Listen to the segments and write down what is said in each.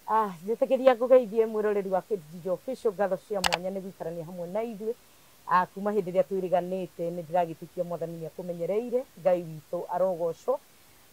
Njĩtĩkĩria ngũgeithie mwĩroreri wa Kate Njijo Official, ngatho cia mwanya nĩ gũikarania hamwe na ithuĩ. Kuma hĩndĩ ĩrĩa twĩrĩganĩte nĩ ndĩragĩtĩkia Mwathani nĩ akũmenyereire. Ngai witũ arogocwo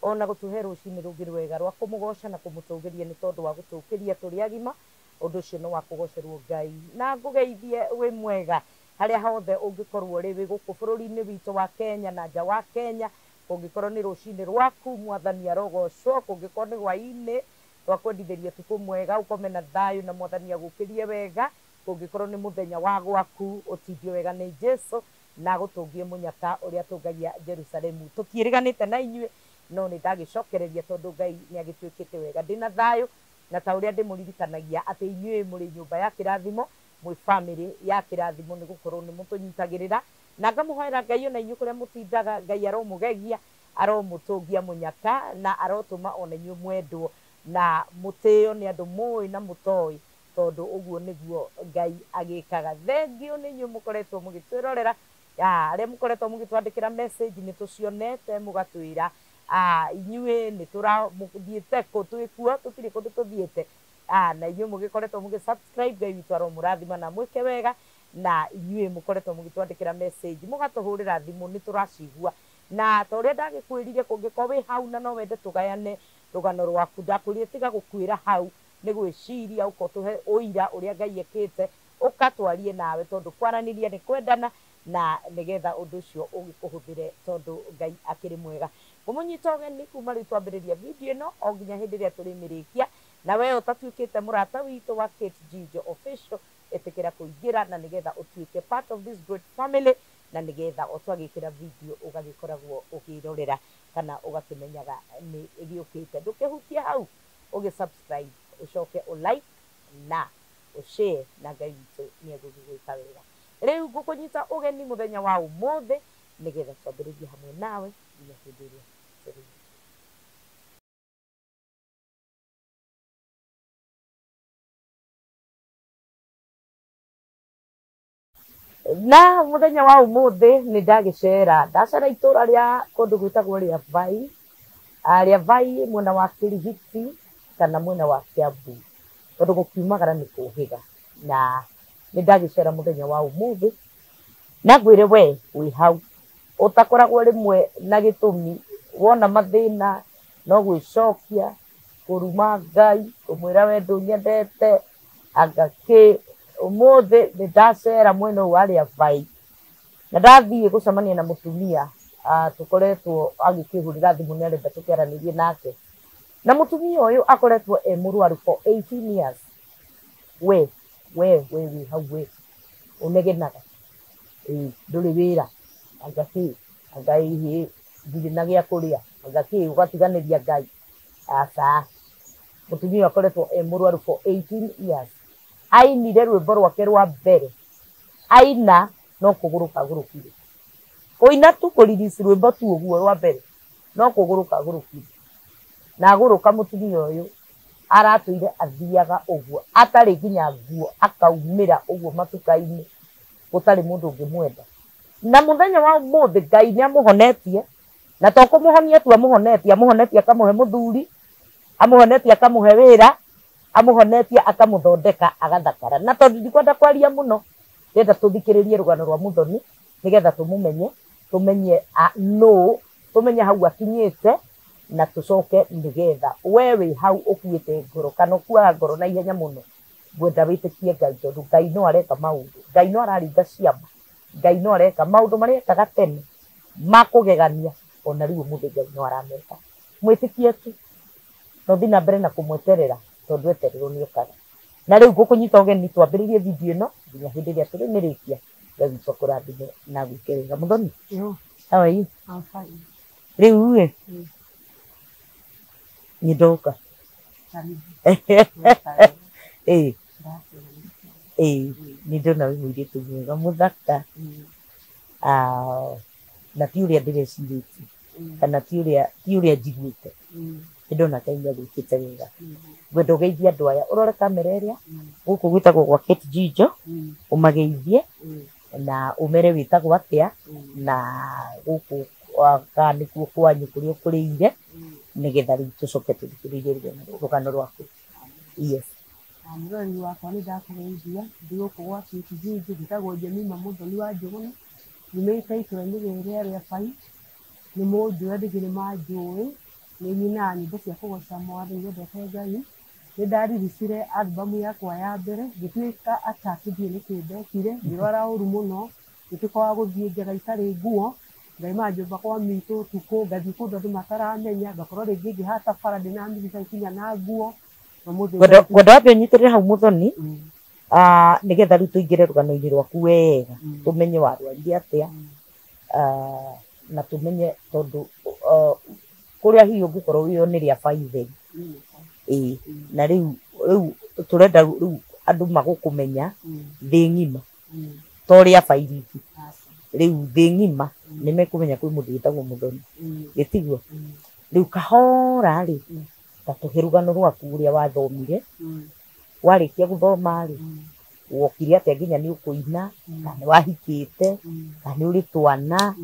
ona gũtũhe rũcinĩ rũngĩ rwega rwa kũmũgoca na kũmũtũgĩria nĩ tondũ wa gũtũkĩria tũrĩ agima. Ũndũ ũcio nĩ wa kũgocerwo Ngai. Na ngũgeithie wĩ mwega harĩa hothe ũngĩkorwo ũrĩ, wĩ gũkũ bũrũri-inĩ witũ wa Kenya na nja wa Kenya. Kũngĩkorwo nĩ rũcinĩ rwaku, Mwathani arogocwo. Kũngĩkorwo nĩ hwaĩ-inĩ, twakwendithĩria ũtukũ mwega, ũkome na thayũ na Mwathani agũkĩrie wega. Kũngĩkorwo nĩ mũthenya wa gwaku, ũtindio wega nĩ Jesu na agũtũngie mũnyaka ũrĩa atũngagia Jerusalemu. Tũtiĩrĩganĩte na inyuĩ, no nĩ ndagĩcokereria tondũ Ngai nĩ agĩtuĩkĩte wega. Ndĩna thayũ na ta ũrĩa ndĩmũririkanagia atĩ inyuĩ mũrĩ nyũmba ya kĩrathimo, mwĩ family ya kĩrathimo, nĩ gũkorwo nĩ mũtũnyitagĩrĩra. Na ngamũhoera Ngai ona inyuĩ kũrĩa mũtindaga, Ngai aromũgegia, aromũtũngia mũnyaka, na arotũma ona inyuĩ mwendwo na mũtĩo nĩ andũ mũĩ na mũtoĩ, tondũ ũguo nĩguo Ngai agĩkaga. Thengiũ nĩ inyuĩ mũkoretwo mũgĩtwĩrorera, arĩa mũkoretwo mũgĩtwandĩkĩra message nĩ tũcionete, mũgatwĩra inyuĩ nĩ tũrathiĩte kũ, twĩ kuo, tũtirĩ kũndũ tũthiĩte. Na inyuĩ mũgĩkoretwo mũgĩ subscribe, Ngai witũ aromũrathima na mwĩke wega. Na inyuĩ mũkoretwo mũgĩtwandĩkĩra message, mũgatũhũrĩra thimũ, nĩ tũracigua. Na ta ũrĩa ndagĩkwĩrire, kũngĩkorwo wĩ hau na no wende tũgayane rũgano rwaku, ndakwĩrire tiga gũkuĩra hau nĩ gwĩciria, ũka ũtũhe ũira ũrĩa Ngai ekĩte, ũka twarie nawe, tondũ kwaranĩria nĩ kwendana, na nĩgetha ũndũ ũcio ũgĩkũhũthĩre, tondũ Ngai akĩrĩ mwega. Ngũmũnyita ũgeni kuma rĩu twambĩrĩria video ĩno o nginya hĩndĩ ĩrĩa tũrĩmĩrĩkia. Na we ũtatuĩkĩte mũrata witũ wa Kate Njijo Official, ĩtĩkĩra kũingĩra na nĩgetha ũtuĩke part of this great family, na nĩgetha o twagĩkĩra video ũgagĩkoragwo ũkĩrorera kana ũgakĩmenyaga nĩ ĩgĩũkĩte. Ndũkĩhutie hau ũgĩ subscribe, ũcoke ũ like na ũ share, na Ngai witũ nĩ egũgĩgwĩka wega. Rĩu ngũkũnyita ũgeni mũthenya wa ũmũthĩ nĩgetha twambĩrĩrie hamwe nawe nginya hĩndĩ ĩrĩa tũrĩ. Na mũthenya wa ũmũthĩ nĩ ndagĩcera, ndacera itũra rĩa kũndũ gwĩtagwo Rĩavai, Rĩavai mwena wa Kĩrigiti kana mwena wa Kiambu, tondũ gũkiumagara nĩ kũhĩga. Na nĩ ndagĩcera mũthenya wa ũmũthĩ, na ngwĩre we wĩ hau ũtakoragwo rĩmwe na gĩtũmi, wona mathĩna no gwĩcokia, kũruma Ngai, kũmwĩra we ndũnyendete, anga kĩ. Ũmũthĩ nĩ ndacera mwena ũyũ wa Rĩavai na ndathiĩ gũcemania na mũtumia tũkoretwo agĩkĩhũrĩra thimũ, nĩ arenda tũkĩaranĩrie nake. Na mũtumia ũyũ akoretwo e mũrwaru for 18 years. We wĩ hau, we ũnegenaga, ndũrĩ wĩra, anga kĩ, anga ĩhĩ, ndirĩ na gĩa kũrĩa, anga kĩ, ũgatiganĩria Ngai. Aca, mũtumia ũyũ akoretwo e mũrwaru for 18 years. Ainire rwĩmbo rwake rwa mbere, aina no kũgũrũka agũrũkire. Kũina tu, kũ release rwĩmbo tu ũguo rwa mbere, no kũgũrũka agũrũkire. Na agũrũka, mũtumia ũyũ aratũire athiaga ũguo atarĩ nginya nguo, akaumĩra ũguo matuka-inĩ, gũtarĩ mũndũ ũngĩmwenda. Na mũthenya wa ũmũthĩ Ngai nĩ amũhonetie, na to kũmũhonia tu amũhonetie, amũhonetie akamũhe mũthuri, amũhonetie akamũhe wĩra, amũhonetie akamũthondeka agathakara. Na tondũ ndikwenda kwaria mũno, ndĩrenda tũthikĩrĩrie rũgano rwa Muthoni nĩgetha tũmũmenye, tũmenye nũ, tũmenye hau akinyĩte, na tũcoke nĩgetha we wĩ hau ũkuĩte ngoro kana ũkuaga ngoro na ihenya mũno, ngwenda wĩtĩkie Ngai, tondũ Ngai no areka maũndũ, Ngai no araringa ciama, Ngai no areka maũndũ marĩa ekaga tene ma kũgegania, ona rĩu ũmũthĩ Ngai no arameka. Mwĩtĩkie tu na ũthiĩ na mbere na kũmweterera, tondũ etererwo nĩ okaga. Na rĩu ngũkũnyita ũgeni twambĩrĩrie video ĩno nginya hĩndĩ ĩrĩa tũrĩmĩrĩkia. Ngai witũ akũrathime na gwĩke wega. Muthoni, Yo, how are you? I'm fine. Rĩu ĩ nĩ ndoka. Karibu. Ĩ ĩ nĩ ndona wĩ mũirĩtu mwega mũthaka, na ti ũrĩa ndĩrecirĩtie kana ti ũrĩa njiguĩte. Nĩ ndona Ngai nĩ agwĩkĩte wega. Ngwenda ũgeithie andũ aya, ũrore kamera ĩrĩa gũkũ gwĩtagwo gwa Kate Njijo, ũmageithie na ũmere wĩtagwo atĩa, na gũkũ kana nĩkuo kwanyu kũrĩa ũkũrĩire, nĩgetha rĩu tũcoke tũthikĩrĩrie rũgano rwaku. Yes. Na mũrori wakwa nĩ ndakũgeithia ndĩ gũkũ gwa Kijiji njĩtagwo Jemima Mũthoni wa Njũgũna, nyumĩte itũra-inĩ rĩrĩa rĩa Bai. Nĩ mũnjũĩ, andũ aingĩ nĩ manjũĩ, nĩ nyinaga nyĩmbo cia kũgoca Mwathani, nyendete Ngai. Nĩ ndariricire album yakwa ya mbere, ngĩtuĩka attack, ndiũĩ nĩkĩ ndekire, ngĩrwara ũru mũno, ngĩtuĩka wa gũthiĩ njaga itarĩ nguo, ngaima nyũmba kwa mitũ ũtukũ, ngathiĩ kũndũ andũ mataramenya, ngakorwo rĩngĩ ngĩhata bara ndĩna mirica ikinya na nguo. Ngwenda wambe ũnyitĩrĩre hau Mũthoni, nĩgetha rĩu tũingĩre rũgano-inĩ rwaku wega, tũmenye warwarire atĩa, na tũmenye tondũ kũrĩa hihi ũngĩkorwo wĩyo nĩ rĩa baitheri. Ĩĩ, na rĩu tũrenda rĩu andũ magũkũmenya thĩ ng'ima, to rĩa bairiki. Rĩu thĩ ng'ima nĩ mekũmenya kwĩ mũndũ wĩtagwo Mũthoni. Gĩtiguo? Rĩu kahora rĩ, ta tũhe rũgano rwaku ũrĩa wathomire, warĩkia gũthoma rĩ, wokire atĩa nginya nĩ ũkũina, kana nĩ wahikĩte, kana nĩ ũrĩ twana,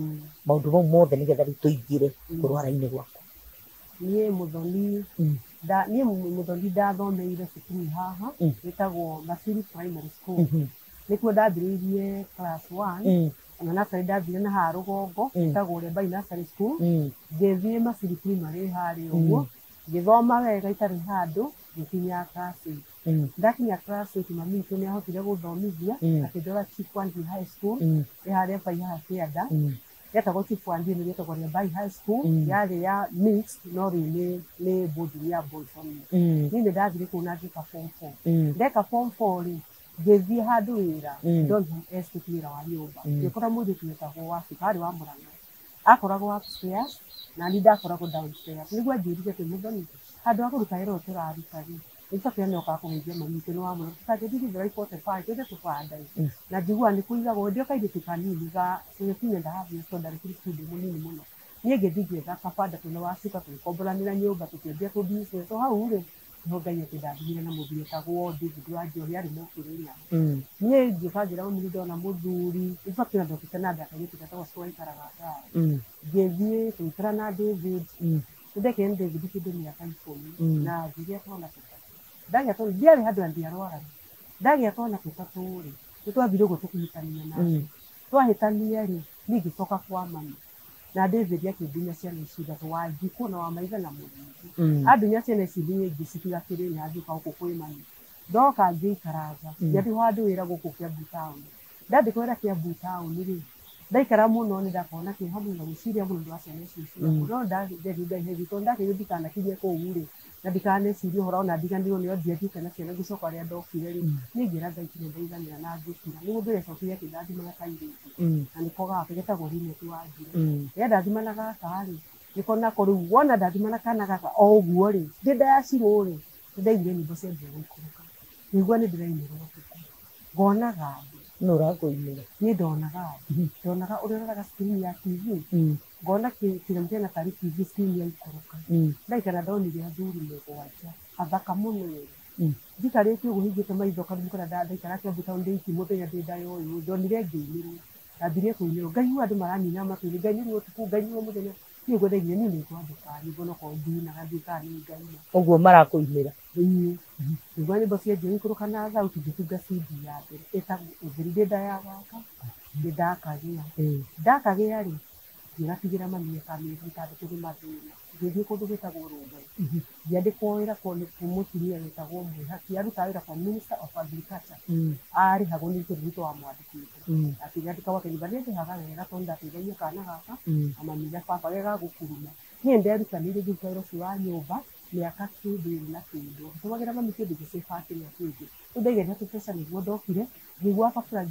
maũndũ mau mothe nĩgetha rĩu tũingĩre kũrwara-inĩ gwaku. Niĩ Mũthoni, niĩ Mũthoni ndathomeire cukuru haha ĩtagwo Masiri Primary School. Nĩkuo ndambĩrĩirie class 1, ona nursery ndathire na haha rũgongo ĩtagwo Rembai Nursery School. Ngĩthiĩ Masiri Primary harĩa ũguo, ngĩthoma wega itarĩ handũ, ngĩkinya class 8. Ndakinya class 8 mami witũ nĩ ahotire gũthomithia, akĩndwara Chief Wandie High School, ĩ harĩa Bai haha kĩanda. Yetagwo Chief Wandie, nĩ yetagwo Rembai High School, yarĩ ya mixed no rĩu nĩ boarding ya boys only. Niĩ nĩ ndathire kũu na ngĩka form 4. Ndeka form 4 rĩ, ngĩthiĩ handũ wĩra, Donholm Estate, wĩra wa nyũmba. Ngĩkora mũirĩtu wetagwo Wacuka, arĩ wa Mũrang'a. Akoragwo upstairs na niĩ ndakoragwo downstairs. Nĩguo anjĩrire atĩ Mũthoni, handũ ha kũruta wĩra ũyũ tũraruta rĩ, nĩ nĩokaga kũgeithia mami witũ nĩ wa Mũrang'a, tũtangĩthiĩ Githurai 45 tũthiĩ tũbande. Na njiguaga nĩ kũigagwo ndĩ o kairĩtu kanini ga 17.5 years tondũ ndarĩ cukuru ndĩ mũnini mũno. Niĩ ngĩthiĩ ngĩetha kabanda twĩna Wacuka, tũgĩkomboranĩra nyũmba, tũkĩambia tũ business. O hau rĩ, nĩho Ngai akĩndathimire na mũthuri wetagwo David wa Njohi, arĩ Mũkĩrĩnyaga. Niĩ ngĩũka ngĩra mami nĩ ndona mũthuri, in fact ona ndokĩte na kairĩtu getagwo Cũkũ gaikaraga Ngara. Ngĩthiĩ tũgĩikara na David, nĩndekire na David kĩndũ mĩaka 10 na ngĩgĩa twana tũtatũ. Ndagĩa twana, ndiarĩ handũ na ndiarwaraga. Ndagĩa twana tũtatũ rĩ, nĩtwathire ũguo tũkĩhĩtania nake. Twahĩtania rĩ, niĩ ngĩcoka kwa mami. Na David akĩndunya ciana ici ithatũ, Wanjikũ na Wamaitha na Mũrĩithi. Andunya ciana ici niĩ ngĩcitiga Kĩrĩnyaga ngĩũka gũkũ kwĩ mami. Ndoka ngĩikara nja, ngĩandĩkwo handũ wĩra gũkũ Kiambu town. Ndandĩkwo wĩra Kiambu town rĩ, ndaikara mũno nĩ ndakorwo na kĩeha mũno na gwĩciria mũno ũndũ wa ciana icio ciakwa. No ndenderio Ngai he tondũ ndakĩrwo ndikanakinye kũu rĩ, na ndikanecirie ũhoro ona ndiganĩrwo nĩo ndiathiĩte na ciana ngĩcoka ũrĩa ndokire rĩ, niĩ ngĩra Ngai kinya ndaiganĩra na ngĩkira. Nĩguo Ngai acokire akĩndathima na kairĩtu, na nĩko gaka getagwo Linet Wanjirũ. Yandathima na gaka rĩ, nĩko nako rĩu wona ndathima na kana gaka o ũguo rĩ, ndĩ nda ya Shiro rĩ, nĩndaiguire nyĩmbo ciambia gũikũrũka. Ngĩigua nĩ ndĩrainĩrwo ũtukũ. Ngonaga andũ. Nũ ũrakũinĩra? Niĩ ndonaga andũ. Ndonaga ũrĩa ũroraga screen ya TV, ngona kĩnyamũ kĩhana tarĩ TV screen yaikũrũka. Ndaikara ndonire athuri mũgwanja, athaka mũno erĩ. Njikarĩte ũguo hingĩte maitho karumu karĩa ndaikara Kiambu town ndĩ iki mũthenya ndĩ nda ya ũyũ, ndonire ngĩinĩrwo. Ndambirie kũinĩrwo, ngaigua andũ maranina matũ-inĩ, ngainĩrwo ũtukũ, ngainĩrwo mũthenya. Niĩ ũguo ndaiguire niĩ nĩngwandĩka nyĩmbo onokorwo ndinaga ndiũĩ kana nĩ ngaina. Ũguo marakũinĩra? Ĩĩ. Ngĩigua nyĩmbo cianjia gũikũrũka na thauti, ngĩtunga CD ya mbere ĩtagwo Ũtheri ndĩ nda ya gaka, ndakagĩa. Ndakagĩa rĩ, ngĩgatigĩra mami eka mĩeri ĩtandatũ nĩ mathĩna. Ngĩthiĩ kũndũ gwĩtagwo Rongai. Ngĩandĩkwo wĩra kwĩ mũtumia wetagwo Mwĩhaki, arutaga wĩra kwa Minister of Agriculture. Arĩhagwo nĩ kĩndũ Ruto wamwandĩkĩte. Akĩnyandĩka gwake nyũmba, nĩndĩhaga wega tondũ ndateithagia kana gaka na mami na baba ge ga gũkuruma. Niĩ nderutanĩirie ngĩruta wĩra ũcio wa nyũmba mĩaka kĩndũ ĩrĩ na kĩndũ. Ngĩtũmagĩra mami kĩndũ ngĩcĩba kĩrĩa kĩngĩ. Rĩu ndaiganĩra tũbeca nĩguo ndokire, ngĩigua Kabura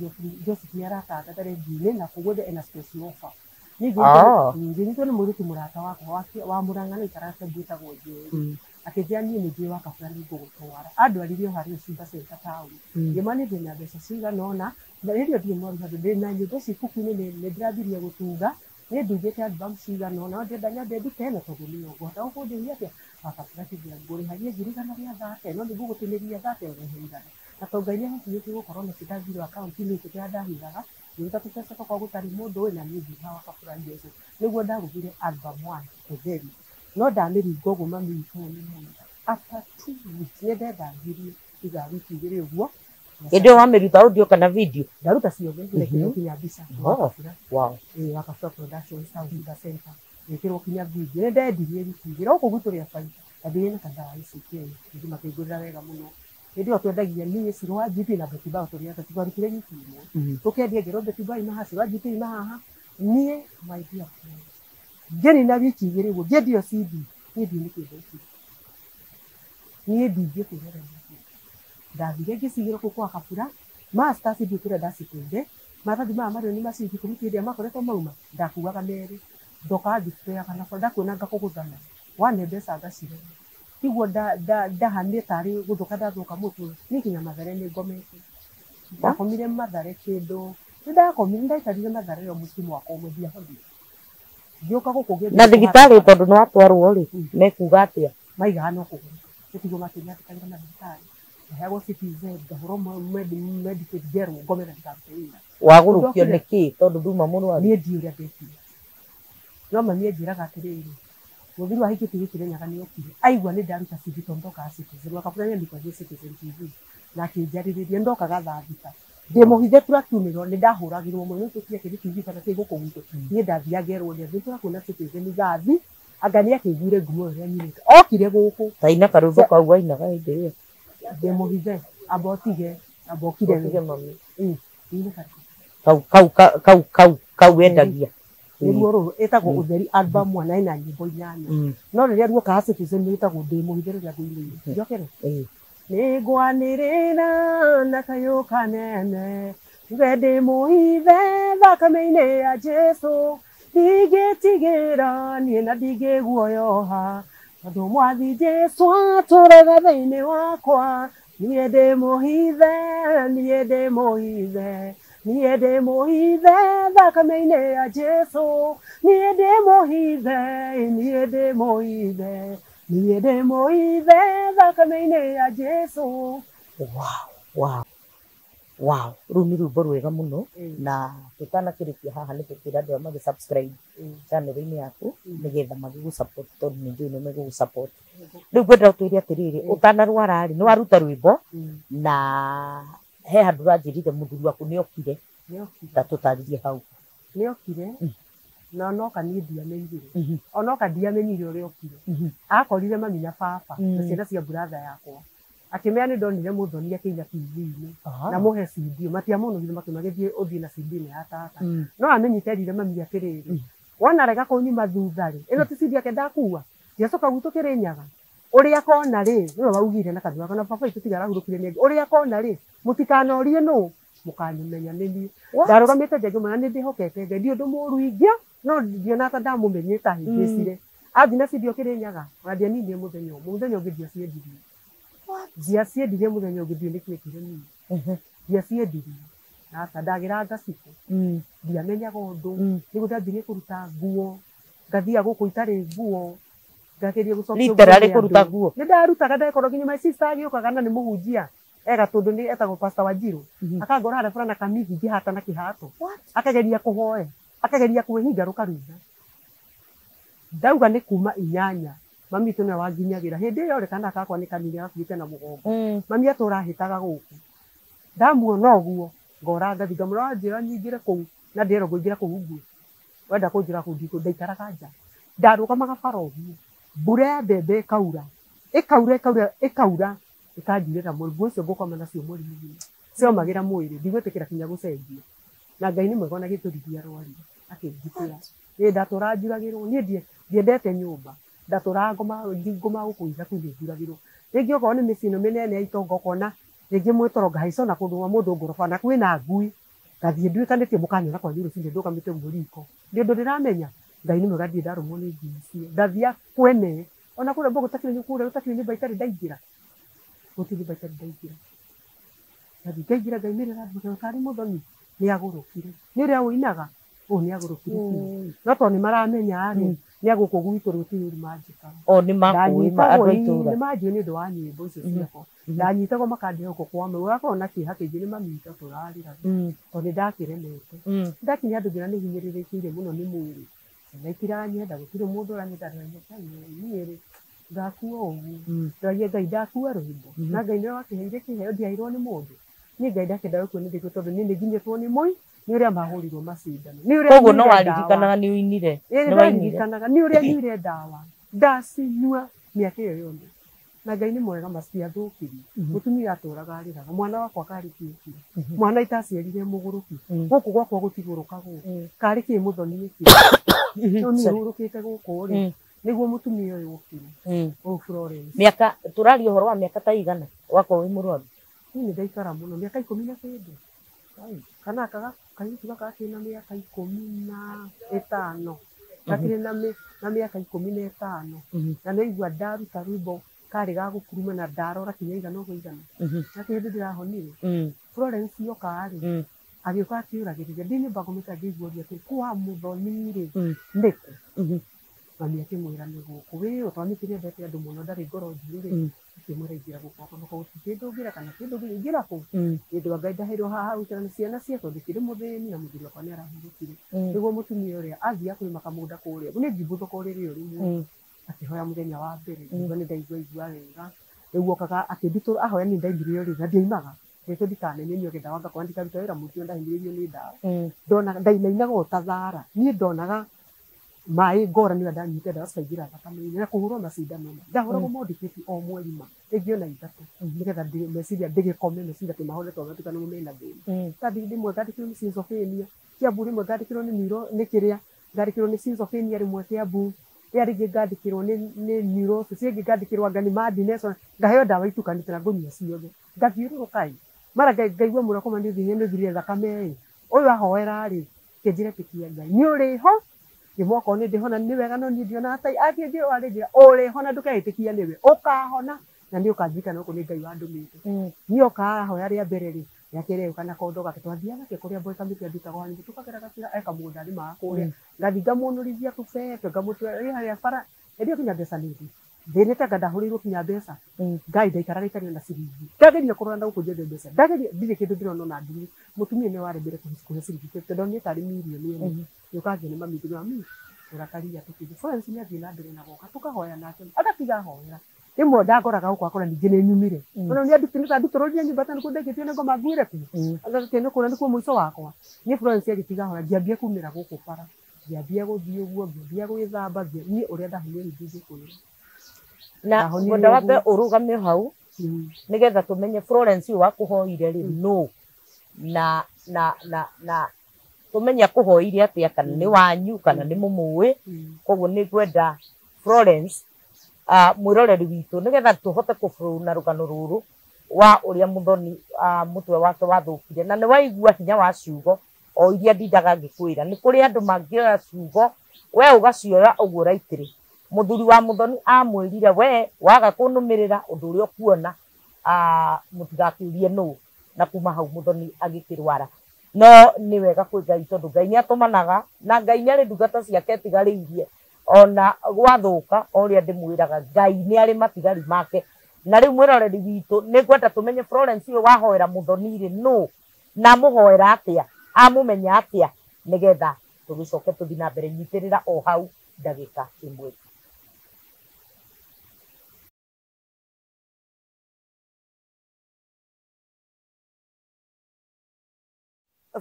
Joseph nĩaratangatha redio-inĩ na koguo ena special offer. Niĩ ngĩnyitwo nĩ mũirĩtu mũrata wakwa wa Mũrang'a na aikaraga Kiambu wĩtagwo Njeri. Akĩnjĩra niĩ nĩ njũĩ wa Kabura nĩ ngũgũtwara. Andwarire o harĩa Simba Center town. Ngĩmwĩra niĩ ndĩna mbeca cigana ũna, na hĩndĩ ĩyo ndirĩ mwaru handũ, ndĩna nyĩmbo ici ibuku-inĩ nĩ ndĩrambirie gũtunga, nĩ ndungĩte album cigana ũna, no ndĩrenda nyambe ndute ĩno tondũ nĩyo ngũhota gũkũndĩhia atĩa. Wa Kabura akĩnjĩra ngũrĩhagia ngiri igana rĩa thate, no nĩngũgũtinĩria thate ũrehe igana. Na tondũ Ngai nĩahotithĩtie gũkorwo na ndathirwo akaunti-inĩ kĩrĩa ndahithaga, ngĩruta tũbeca twakwa gũtarĩ mũndũ ũĩ na niĩ ngiuga wa Kabura Joseph. Nĩguo ndagũthire album 1 Ũtheri. No ndamĩringa ũguo mami witũ nĩ mũira. After 2 weeks nĩ ndethangirie thutha wa wiki 2 ũguo. Hĩndĩ ĩyo wamĩruta audio kana video? Ndaruta ciothe, ndekĩrwo kinya mbica. Wakabura. Ĩĩ, Wakabura Production Sound Center, gwĩkĩrwo kinya video. Nĩ ndendirie wiki 2 gũkũ gwitũ rĩa baita, ndambĩrĩrie na kadhaa ICK, ningĩ makĩngũrĩra wega mũno. Hĩndĩ ĩyo twendagia niĩ Cirũ wa GP na Betty Bao tũrĩ atatũ, twarutire wiki ĩmwe tũkendia, ngĩrwo Betty Bao ima haha, Cirũ wa GP ima haha, niĩ my dear friend ngĩnina wiki 2 ũguo ngĩendio CD. Niĩ ndiũĩ nĩkĩ ndekire, niĩ ndingĩkwĩra ũrĩa ndekire. Ndathire ngĩcigĩrwo kũu kwa Kabura masters, ndiũĩ kũrĩa ndaciteire. Maratathi maya marĩ nĩ maciringi 10 hĩndĩ ĩrĩa makoretwo mauma, ndakuaga merĩ, ndokaga ngĩteaga na bara, ndakuona ngakũgũthana, wane mbeca ngacirora. Tiguo ndahanire tarĩ gũthũka ndathũka mũtwe. Niĩ nginya Mathare nĩ ngomete, ndakomire Mathare kĩndũ, nĩ ndakomire, nĩ ndaikarire Mathare ĩyo mũciĩ mwaka ũmwe, ndiahonire. Ngĩũka gũkũ ngĩambia Na thibitarĩ kũhata. Tondũ nĩ watwarwo rĩ, mekuga atĩa? Maigaga no kũgũrũka, tũtigwo makĩnyandĩkagĩra na thibitarĩ, ngaheagwo CTZ, ngahũrwo Medicaid, ngerwo ngome na ndikarute wĩra. Wagũrũkio nĩ kĩ tondũ nduma mũrwaru? Niĩ ndiũ ũrĩa ndekire, no mami anjĩraga atĩrĩrĩ, mũthuri wa hikĩtie gĩkĩre nyaga nĩ okire aigua nĩ ndaruta CD tondũ ndokaga Citizen Wakabura, nĩandĩkwagia Citizen TV na akĩnjarĩrĩria ndokaga thaa 6 ndĩ mũhithe tũrakiumĩrwo. Nĩ ndahũragĩrwo mũno nĩ tũtige kĩndũ TV kana kĩ gũkũ gwitũ. Niĩ ndathiaga ngerwo nĩ atĩ tũrakuona Citizen thaa thi, anga nĩ akĩiguire ngumo ĩrĩa nyinĩte okire gũkũ. Taina karwĩmbo kau wainaga hĩndĩ ĩyo. Ndĩ mũhithe, amba ũtige, amba ũkire we. Ũtige mami. Ĩ, karĩkũ? Kau kau kau kau kau wendagia. Nĩruo rũrũ ĩtagwo Ũtheri album one, na ĩna nyĩmbo 8. No rĩrĩa ruokaga Citizen rwĩtagwo Ndĩ Mũhithe, rĩrĩa ngũinĩire njokere. Nĩ ngwanĩrĩra na kayũ kanene njuge ndĩ mũhithe thakame-inĩ ya Jesu, ndingĩtigĩra niĩ na ndingĩguoyoha, tondũ mwathi Jesu atũraga thĩinĩ wakwa. Niĩ ndĩ mũhithe, niĩ ndĩ mũhithe, niĩ ndĩ mũhithe thakame-inĩ ya Jesu. Niĩ ndĩ mũhithe, niĩ ndĩ mũhithe, niĩ ndĩ mũhithe thakame-inĩ ya Jesu. Wow, rũu nĩ rwĩmbo rwega mũno. Na tũtanakĩrĩkia haha, nĩ tũkwĩra andũ arĩa magĩ subscribe channel-inĩ yaku nĩgetha magĩgũ support, tondũ nĩ njũĩ nĩ megũgũ support. Rĩu ngwenda ũtwĩre atĩrĩrĩ, ũtanarwara rĩ, nĩ waruta rwĩmbo na he handũ ũranjĩrire mũthuri waku nĩ okire. Nĩokire. Ta tũtarĩrie hau. Nĩokire, na onoka niĩ ndiamenyire, onoka ndiamenyire ũrĩa okire. Akorire mami na baba na ciana cia buratha yakwa, akĩmera nĩ ndonire mũthoni akĩina TV-inĩ na mũhe CD. Matiamũnogire, makĩmagĩthiĩ ũthiĩ na CD ĩno ya tata. No amenyite erire mami atĩrĩrĩ, wona rega kũnyuma thutha rĩ, ĩno ti CD yake ndakua, ndiacoka gwitũ Kĩrĩnyaga. Ũrĩa akona rĩ, nĩwe waugire na kanua kana baba witũ tiga arahurũkire nĩ ũrĩa akona rĩ, mũtikanorie nũ mũkanyumenya nĩ niĩ. Ndarũgamĩte nja ngĩmwĩra nĩ ndĩhokete Ngai, ndi ũndũ mũũru ingĩa, no ndionaga ta ndamũmenyete ahĩngĩcire. Athiĩ na CD Kĩrĩnyaga, ona ndianinire mũthenya ũmwe. Mũthenya ũngĩ ndiaciendirie, ndiaciendirie mũthenya ũngĩ, ndiũĩ nĩkĩ ekire niĩ. Ndiaciendirie aca, ndagĩra ngacibũ, ndiamenyaga ũndũ. Nĩguo ndambirie kũruta nguo, ngathiaga gũkũ itarĩ nguo, ngageria gũcokia nguo Literally nĩ kũruta andũ. nguo? Nĩ ndarutaga, ndakorwo nginya my sister agĩũkaga na nĩ mũhunjia ega tondũ nĩ etagwo Pastor Wanjiru, akangora harĩa bara na kamithi ngĩhata na kĩhato, akageria kũhoya, akageria kwĩhinga rũkarura. Ndauga nĩ kuma 8, mami witũ nĩwe wanginyagĩra hĩndĩ ĩyo rĩ, kana gakwa nĩ kanini gakuĩte na mũgongo. Mami atũra ahĩtaga gũkũ, ndamuona ũguo ngora ngathi ngamũra, wanjĩra nyingĩre kũu na ndĩrerwo ngũingĩra kũu nguo, wenda kũnjĩra kũu ndikũ. Ndaikaraga nja, ndarũgamaga bara ũguo, mbura ya mbembe ĩkaura, ĩkaura, ĩkaura, ĩkaura, ĩkanjurĩra mweri. Nguo icio ngũkoma nacio mweri mũgima ciomagĩra mwĩrĩ, ndigwĩtĩkĩra kinya gũcenjia. Na Ngai nĩ mwega, ona gĩtũri ndiarwarire, akĩngitĩra. Ĩ ndatũra njuragĩrwo niĩ, ndiendete nyũmba, ndatũraga ngoma ngoma gũkũ ithaku nĩ njuragĩrwo. Rĩngĩ okorwo nĩ mĩciĩ ĩno mĩnene ya itonga, ũkona rĩngĩ mwĩtoro ngahaica ona kũndũ gwa mũndũ ngoroba na kwĩna ngui, ngathiĩ nduĩkanĩtie, mũkanyona kwanyu rũcinĩ ndũgamĩte ũguo riko. Nĩ ũndũ ndĩramenya Ngai nĩ mwega, ndirĩ ndarũmwo nĩ ngui icio. Ndathiaga kwene ona kũrĩa mbũgũ gũtakĩrĩ kũrĩa gũtakĩrĩ nyũmba itarĩ ndaingĩra, gũtirĩ nyũmba itarĩ ndaingĩra. Ngathiĩ ngaingĩra, ngaimĩrĩra andũ karĩ mũthoni nĩ agũrũkire, nĩ ũrĩa ũinaga ũũ nĩ agũrũkire biũ. No tondũ nĩ maramenya rĩ, nĩ agũkũ gwitũ rĩ, gũtirĩ ũru manjĩkaga. O nĩ makũĩ andũ a itũra? Nĩ manjũĩ nĩ ũndũ wa nyĩmbo icio ciakwa. Ndanyitagwo makandĩha gũkũ kwa mami, gũgakorwo na kĩeha kĩingĩ nĩ mami witũ tũrarĩra tondũ nĩ ndakĩremete. Ndakinya andũ nginya nĩ hinyĩrĩrĩkĩire mũno nĩ mwĩrĩ, ciana itiranyenda, gũtirĩ mũndũ ũranyenda, niĩ rĩ Ngakua ũguo. Ndaria Ngai ndakua rwĩmbo. Na Ngai nĩwe wakĩheire kĩheo ndiaheirwo nĩ mũndũ. Niĩ Ngai ndakĩenda gũkua nĩ ndĩkũ tondũ niĩ nĩnginyĩtwo nĩ mũi nĩ ũrĩa mahũrirwo macindano. Nĩ ũrĩa Koguo no nyuire ndawa. waririkanaga nĩ ũinire. Ĩĩ Nĩ wainire. nĩndaririkanaga nĩ ũrĩa nyuire ndawa. Ndacinyua mĩaka ĩyo yothe. Na Ngai nĩ mwega maciathũkirie. Mũtumia atũraga arĩraga. Mwana wakwa karĩ kĩũkire. Mwana itaciarire mũgũrũki. Gũkũ gwakwa gũtigũrũkagwo. Karĩ kĩ mũthoni ĩkĩ. Rĩu niĩ hurũkĩte gũkũ rĩ. Nĩguo mũtumia ũyũ okire. Ũyũ Florence. Mĩaka tũraria ũhoro wa mĩaka ta igana wakorwo wĩ mũrwaru. Niĩ nĩ ndaikara mũno mĩaka 10 na kĩndũ. Kana kairĩtu gaka gakĩrĩ na mĩaka 15. Gakĩrĩ na mĩaka 15. Na nĩaigua ndaruta rwĩmbo karĩ ga gũkuruma na ndarora kinya igana ũguo igana. Na hĩndĩ ndĩrahonire. Florence yoka rĩ, agĩũka akĩũragĩrĩria. Ndĩ nyũmba ngomete ngĩigua ũria atĩrĩ, kwa mũthoni rĩ, nĩkũ? Mami akĩmwĩra nĩ gũkũ. Wĩ tondũ nĩ endete andũ mũno ndarĩ ngoro njũru rĩ. Akĩmwĩra ingĩra gũkũ gwakwa nĩkuo gũtirĩ kĩndũ ũngĩra kana kĩndũ ũngĩra ingĩra kũ. Nĩ ũndũ wa Ngai ndaheirwo haha gũikara na ciana ciakwa ndĩkĩrĩ mũthĩni na mũthuri wakwa nĩ arahurũkire. Nĩguo mũtumia ũrĩa athiaga kũrĩma kamũgũnda kũrĩa. Nĩ ngimbuthũka ũrĩrĩ o rĩmwe. Akĩhoya mũthenya wa mbere ngĩigua nĩ ndaigua igua wega. Rĩu okaga akĩndutũra ahoya niĩ ndaimire ũrĩrĩ na ndiaimaga. Reke ndikanenye nyuage ndawa ngakorwo ndikaruta wĩra mũingĩ ndahinyĩrĩirio nĩ ndawa. Ndonaga ndainainaga o ta thara. Niĩ ndonaga maĩ ngora nĩyo ndanyuĩte ndawa cikaingĩra thakame-inĩ na kũhũrwo macindano ma. Ndahũragwo mondikĩti o mweri ma rĩngĩ ona 3 nĩgetha meciria ndĩgĩkome meciria kĩmahore tondũ matuĩka nĩmo mena thĩna. Ndathi rĩmwe ngandĩkĩrwo nĩ schizophrenia, Kiambu rĩmwe ngandĩkĩrwo nĩ neuro nĩ kĩrĩa ngandĩkĩrwo nĩ schizophrenia rĩmwe Kiambu rĩrĩa rĩngĩ ngandĩkĩrwo nĩ neurosis rĩngĩ ngandĩkĩrwo anga nĩ madness ngaheo ndawa itukanĩte na ngũnyua ciothe ngathiũrũrũka ĩ mara ngaigua mwĩrĩ wakwa nĩ ũthirire thakame ĩ ũyũ ahoera rĩ kĩnjĩre ĩtĩkia Ngai nĩ ũrĩ ho ngĩmwoka nĩ ndĩhona nĩ wega no niĩ ndionaga ta akĩnjĩra arĩnjĩra ũrĩhona ndũkeĩtĩkia nĩwe ũkahona na nĩ ũkandirikana gũkũ nĩ Ngai wandũmĩte. Niĩ oka ahoya rĩa mbere rĩ rĩake rĩoka na kondo gake twathiaga nake kũrĩa Boy Kamiti andutaga wanyu tũkagera gacĩra eka mũgũnda arĩmaga kũrĩa ngathi ngamũnũrithia tũbebe ngamũtwara ĩ harĩa bara hĩndĩ ĩyo kinya mbeca nĩ thĩ thĩnĩte anga ndahũrĩirwo kinya mbeca Ngai ndaikaraga itarĩ ona ciringi ndageria kũrora na gũkũ njethe mbeca ndageria ndirĩ kĩndũ ndĩrona ona ngiri mũtumia nĩ warĩ mbere kũhe ciringi 50 ndonire tarĩ mirioni ĩmwe nĩũka ngĩone mami ngĩmwĩra mami ũrakaria tũkĩthiĩ Florence nĩ athiĩ na mbere na goka tũkahoya nake agatiga ahoera rĩmwe ndangoraga gũkũ akora ningĩ nĩ nyumire ona nĩ andutũrũrire nyũmba tondũ nĩkuo ndaikĩtio nĩ ngoma nguire kuo agakĩte nĩ kũrĩa nĩkuo mũico wakwa niĩ Florence agĩtiga ahoya ngĩambia kumĩra gũkũ bara ngĩambia gũthiĩ ũguo ngĩambia gwĩthamba niĩ ũrĩa ndahonire ndingĩkwĩra. Na ngwenda wambe ũrũgame hau nĩgetha tũmenye Florence ũyũ wakũhoire rĩ nũ na na na na tũmenye akũhoire atĩa kana nĩ wanyu kana nĩ mũmũĩ. Koguo nĩ ngwenda Florence mwĩroreri witũ nĩgetha tũhote kũbũrũna rũgano rũrũ wa ũrĩa mũthoni mũtwe wake wathũkire na nĩ waigua hinya wa ciugo o iria ndindaga ngĩkwĩra nĩ kũrĩ andũ mangĩoya ciugo we ũgacioya ũguo raitĩrĩ. Mũthuri wa mũthoni amwĩrire we waga kũnũmĩrĩra ũndũ ũrĩa ũkuona mũtigakĩũrie nũ na kuma hau mũthoni agĩkĩrwara. No nĩ wega kwĩ Ngai tondũ Ngai nĩ atũmanaga na Ngai nĩ arĩ ndungata ciake atigarĩirie ona gwathũka o ũrĩa ndĩmwĩraga Ngai nĩ arĩ matigari make. Na rĩu mwĩroreri witũ nĩ ngwenda tũmenye Florence ũyũ wahoera mũthoni rĩ nũ na amũhoera atĩa amũmenya atĩa nĩgetha tũgĩcoke tũthiĩ na mbere. Nyitĩrĩra o hau ndagĩka ĩmwe.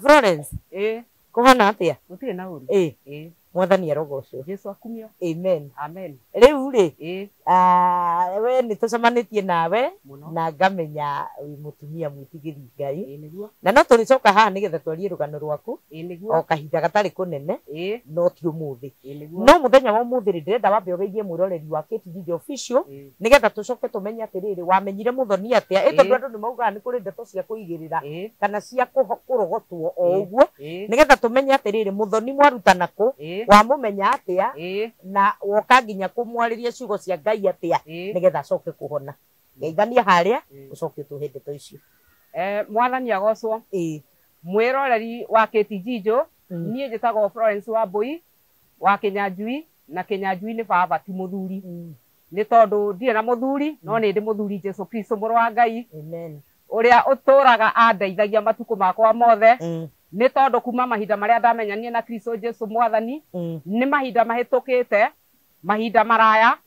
Florence, kũhana atĩa? Gũtirĩ na ũru. Mwathani arogocwo. Jesu akumio. Amen. Amen. Rĩu rĩ, we nĩ tũcemanĩtie nawe na ngamenya wĩ mũtumia mwĩtigĩri Ngai. Na no tũrĩcoka haha nĩgetha twarie rũgano rwaku o kahinda gatarĩ kũnene no ti ũmũthĩ. No mũthenya wa ũmũthĩ rĩ, ndĩrenda wambe ũgeithie mwĩroreri wa KTG Official nĩgetha tũcoke tũmenye atĩrĩrĩ wamenyire mũthoni atĩa ĩ tondũ andũ nĩ maugaga nĩ kũrĩ ndeto cia kũigĩrĩra kana cia kũrogotwo o ũguo nĩgetha tũmenye atĩrĩrĩ mũthoni mwarutana kũ wamũmenya atĩa na woka nginya kũmwarĩria ciugo cia Ngai atĩa nĩgetha acoke kũhona. Geithania harĩa ũcoke ũtũhe ndeto icio. Mwathani agocwo. Mwĩroreri wa KTG Joe, niĩ njĩtagwo Florence Wambui wa Kĩnyanjui na Kĩnyanjui nĩ baba ti mũthuri. Nĩ tondũ ndirĩ na mũthuri no nĩ ndĩ mũthuri Jesu Kristo mũrũ wa Ngai. Amen. Ũrĩa ũtũraga andeithagia matukũ makwa mothe. Nĩ tondũ kuma mahinda marĩa ndamenyanie na Kristo Jesu mwathani nĩ mahinda mahĩtũkĩte Mahinda maraya,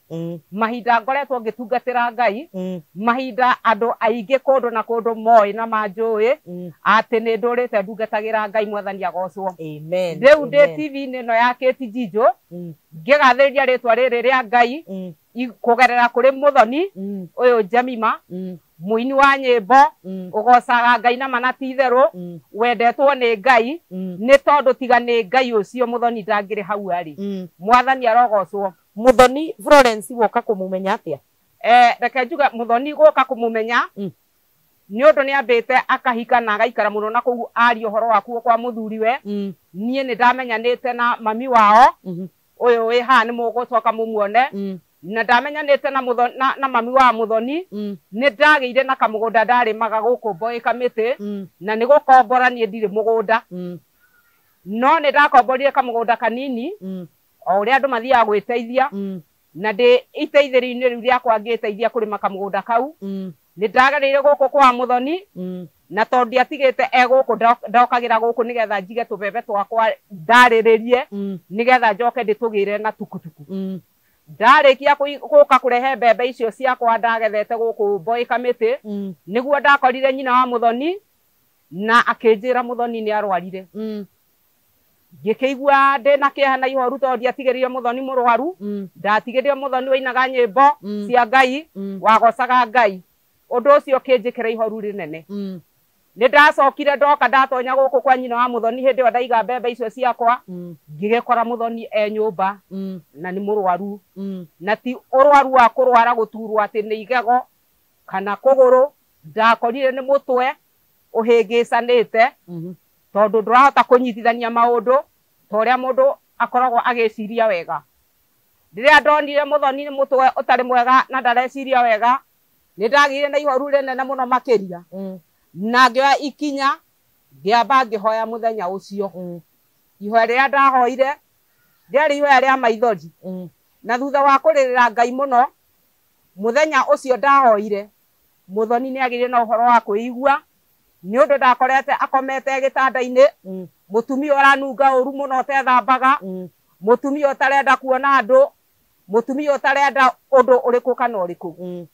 mahinda ngoretwo ngĩtungatĩra Ngai, mahinda andũ aingĩ kũndũ na kũndũ moĩ na manjũĩ atĩ nĩ ndũrĩte ndungatagĩra Ngai, mwathani agocwo. Amen. Rĩu ndĩ TV-inĩ ĩno ya Kate Njijo ngĩgathĩrĩria rĩtwa rĩrĩ rĩa Ngai kũgerera kũrĩ Muthoni ũyũ Jemima, mũini wa nyĩmbo ũgocaga Ngai na mana ti itherũ, wendetwo nĩ Ngai, nĩ tondũ tiga nĩ Ngai ũcio Muthoni ndangĩrĩ hau arĩ. Mwathani arogocwo. Muthoni Florence woka kũmũmenya atĩa? Reke njuge Muthoni gũka kũmũmenya nĩ ũndũ nĩ ambĩte akahika na agaikara mũno na kũu aria ũhoro wa kuo kwa mũthuriwe. Niĩ nĩ ndamenyanĩte na mami wao ũyũ wĩ haha nĩ mũgũcoka mũmuone, na ndamenyanĩte na mami wa Muthoni. Nĩ ndagĩire na kamũgũnda ndarĩmaga gũkũ Mboĩ Kamĩtĩ, na nĩ gũkombora niĩ ndirĩ mũgũnda, no nĩ ndakomborire kamũgũnda kanini o ũrĩa andũ mathiaga gwĩteithia, na ndĩ iteithĩrĩrio-inĩ rĩu rĩakwa ngĩteithia kũrĩma kamũgũnda kau. Nĩ ndagereire gũkũ kwa Muthoni, na tondũ ndiatigĩte e gũkũ ndokagĩra gũkũ nĩgetha njige tũbebe twakwa ndarĩrĩrie nĩgetha njoke ndĩtũgĩre na tukutuku. Ndarĩkia gũka kũrehe mbembe icio ciakwa ndagethete gũkũ Mboĩ Kamĩtĩ, nĩguo ndakorire nyina wa Muthoni na akĩnjĩra Muthoni nĩ arwarire. Ngĩkĩigua ndĩna kĩeha na ihoru tondũ ndiatigĩrĩire Muthoni mũrwaru, ndatigĩrĩire Muthoni wainaga nyĩmbo cia Ngai, wagocaga Ngai. Ũndũ ũcio ũkĩnjĩkĩra ihoru rĩnene. Nĩ ndacokire ndoka ndatonya gũkũ kwa nyina wa Muthoni hĩndĩ ĩyo ndaiga mbembe icio ciakwa, ngĩgĩkora Muthoni e nyũmba na nĩ mũrwaru, na ti ũrwaru wa kũrwara gũturwo atĩ nĩ igego kana kũgũrũ, ndakorire nĩ mũtwe ũhĩngĩcanĩte tondũ ndũrahota kũnyitithania maũndũ ta ũrĩa mũndũ akoragwo agĩciria wega. Rĩrĩa ndonire Muthoni nĩ mũtwe ũtarĩ mwega na ndareciria wega, nĩ ndagĩire na ihoru rĩnene mũno makĩria, na ngĩoya ikinya ngĩamba ngĩhoya mũthenya ũcio. Ihoya rĩrĩa ndahoire rĩarĩ ihoya rĩa maithori, na thutha wa kũrĩrĩra Ngai mũno mũthenya ũcio ndahoire, Muthoni nĩ agĩire na ũhoro wa kwĩigua nĩ ũndũ ndakorete akomete gĩtanda-inĩ, mũtumia ũranunga ũru mũno ũtethambaga, mũtumia ũtarenda kuona andũ, mũtumia ũtarenda ũndũ ũrĩkũ kana ũrĩkũ.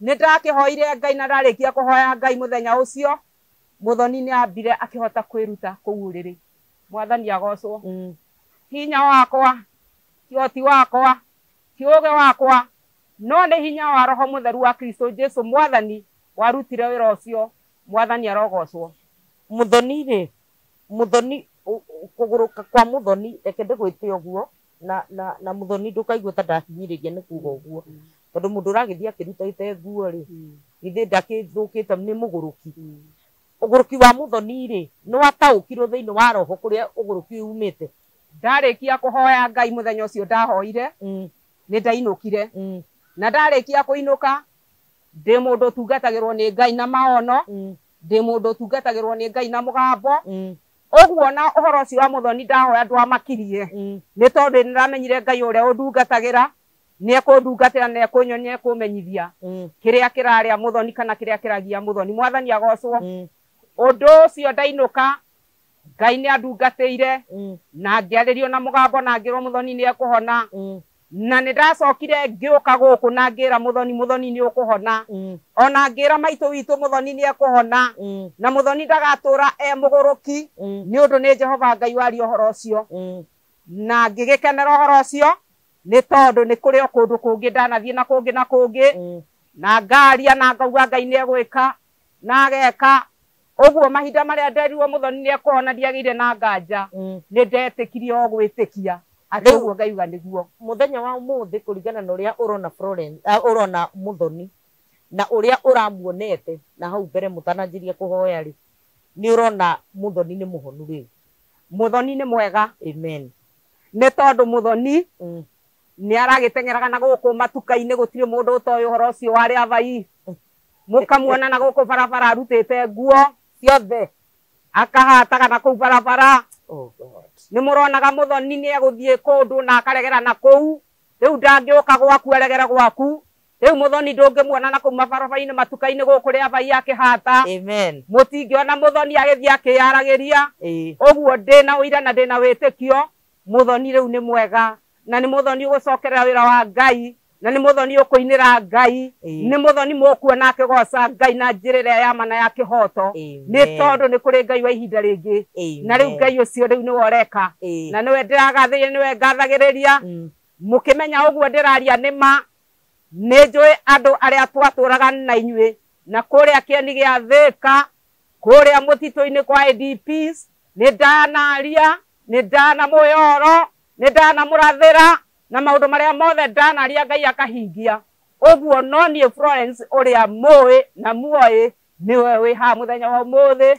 Nĩ ndakĩhoire Ngai na ndarĩkia kũhoya Ngai mũthenya ũcio, Muthoni nĩ ambire akĩhota kwĩruta kũu ũrĩrĩ. Mwathani agocwo. Hinya wakwa ti ũhoti wakwa, ti ũũgĩ wakwa, no nĩ hinya wa Roho Mũtheru wa Kristo Jesu Mwathani warutire wĩra ũcio. Mwathani arogocwo. Muthoni rĩ, Muthoni kũgũrũka kwa Muthoni, reke ndĩgwĩte ũguo, na Muthoni ndũkaigue ta ndahinyĩrĩria nĩ kuga ũguo, tondũ mũndũ ũragĩthiĩ akĩrutĩte nguo rĩ, githĩ ndakĩthũkĩte nĩ mũgũrũki. Ũgũrũki wa Muthoni rĩ, nĩ wataũkirwo thĩinĩ wa roho kũrĩa ũgũrũki umĩte. Ndarĩkia kũhoya Ngai mũthenya ũcio ndahoire, nĩ ndainũkire, na ndarĩkia kũinũka ndĩ mũndũ ũtungatagĩrwo nĩ Ngai na maono, ndĩ mũndũ ũtungatagĩrwo nĩ Ngai na mũgambo. Ũguo na ũhoro ũcio wa Muthoni ndahoya ndwamakirie, nĩ tondũ nĩ ndamenyire Ngai ũrĩa ũndungatagĩra nĩ ekũndungatĩra na ekũnyonia ekũmenyithia kĩrĩa kĩrarĩa Muthoni kana kĩrĩa kĩragia Muthoni. Mwathani agocwo. Ũndũ ũcio ndainũka Ngai nĩ andungatĩire na ngĩarĩrio na mũgambo na ngĩrwo Muthoni nĩ ekũhona, na nĩ ndacokire ngĩũka gũkũ na ngĩra Muthoni, Muthoni nĩ ũkũhona, ona ngĩra maitũ witũ Muthoni nĩ ekũhona, na Muthoni ndagatũra e mũgũrũki nĩ ũndũ nĩ Jehova Ngai waria ũhoro ũcio. Na ngĩgĩkenera ũhoro ũcio nĩ tondũ nĩ kũrĩ o kũndũ kũngĩ ndanathiĩ na kũngĩ na kũngĩ, na ngaria na ngauga Ngai nĩ egwĩka na ageka. Ũguo mahinda marĩa nderirwo Muthoni nĩ ekũhona ndiagĩire na nganja, nĩ ndetĩkirie o gwĩtĩkia atĩ ũguo Ngai uga nĩguo. Mũthenya wa ũmũthĩ kũringana na ũrĩa ũrona Florence, ũrona Muthoni na ũrĩa ũramuonete na hau mbere mũtananjĩria kũhoya rĩ, nĩ ũrona Muthoni nĩ mũhonu rĩu. Muthoni nĩ mwega. Amen. Nĩ tondũ Muthoni nĩ aragĩteng'eraga na gũkũ matuka-inĩ, gũtirĩ mũndũ ũtoĩ ũhoro ũcio wa Rĩabai. Mũkamuona na gũkũ barabara arutĩte nguo ciothe, akahataga na kũu barabara. Oh God. Nĩ mũronaga Muthoni nĩ egũthiĩ kũndũ na akaregera na kũu, rĩu ndangĩũka gwaku aregere gwaku. Rĩu Muthoni ndũngĩmuona na kũu mabarabara-inĩ matuka-inĩ gũkũ Rĩabai akĩhata. Amen. Mũtingĩona Muthoni agĩthiĩ akĩyaragĩria. Ũguo ndĩna ũira na ndĩna wĩtĩkio Muthoni rĩu nĩ mwega na nĩ mũthoni ũgũcokerera wĩra wa Ngai na nĩ mũthoni ũkũinĩra Ngai nĩ mũthoni mũkuona akĩgoca Ngai na njĩra ĩrĩa ya mana ya kĩhoto nĩ tondũ nĩ kũrĩ Ngai wa ihinda rĩngĩ na rĩu Ngai ũcio rĩu nĩwe ũreka na nĩwe ndĩragathĩrĩria nĩwe ngathagĩrĩria mũkĩmenya ũguo ndĩraria nĩ ma nĩ njũĩ andũ arĩa twatũraga na inyuĩ na kũrĩa kĩeni gĩa Thĩka kũrĩa mũtitũ-inĩ kwa ADPs nĩ ndanaria nĩ ndanamũyoro nĩ ndanamũrathĩra na maũndũ marĩa mothe ndanaria Ngai akahingia ũguo no niĩ Florence ũrĩa mũĩ na muoĩ nĩwe wĩ haha mũthenya wa ũmũthĩ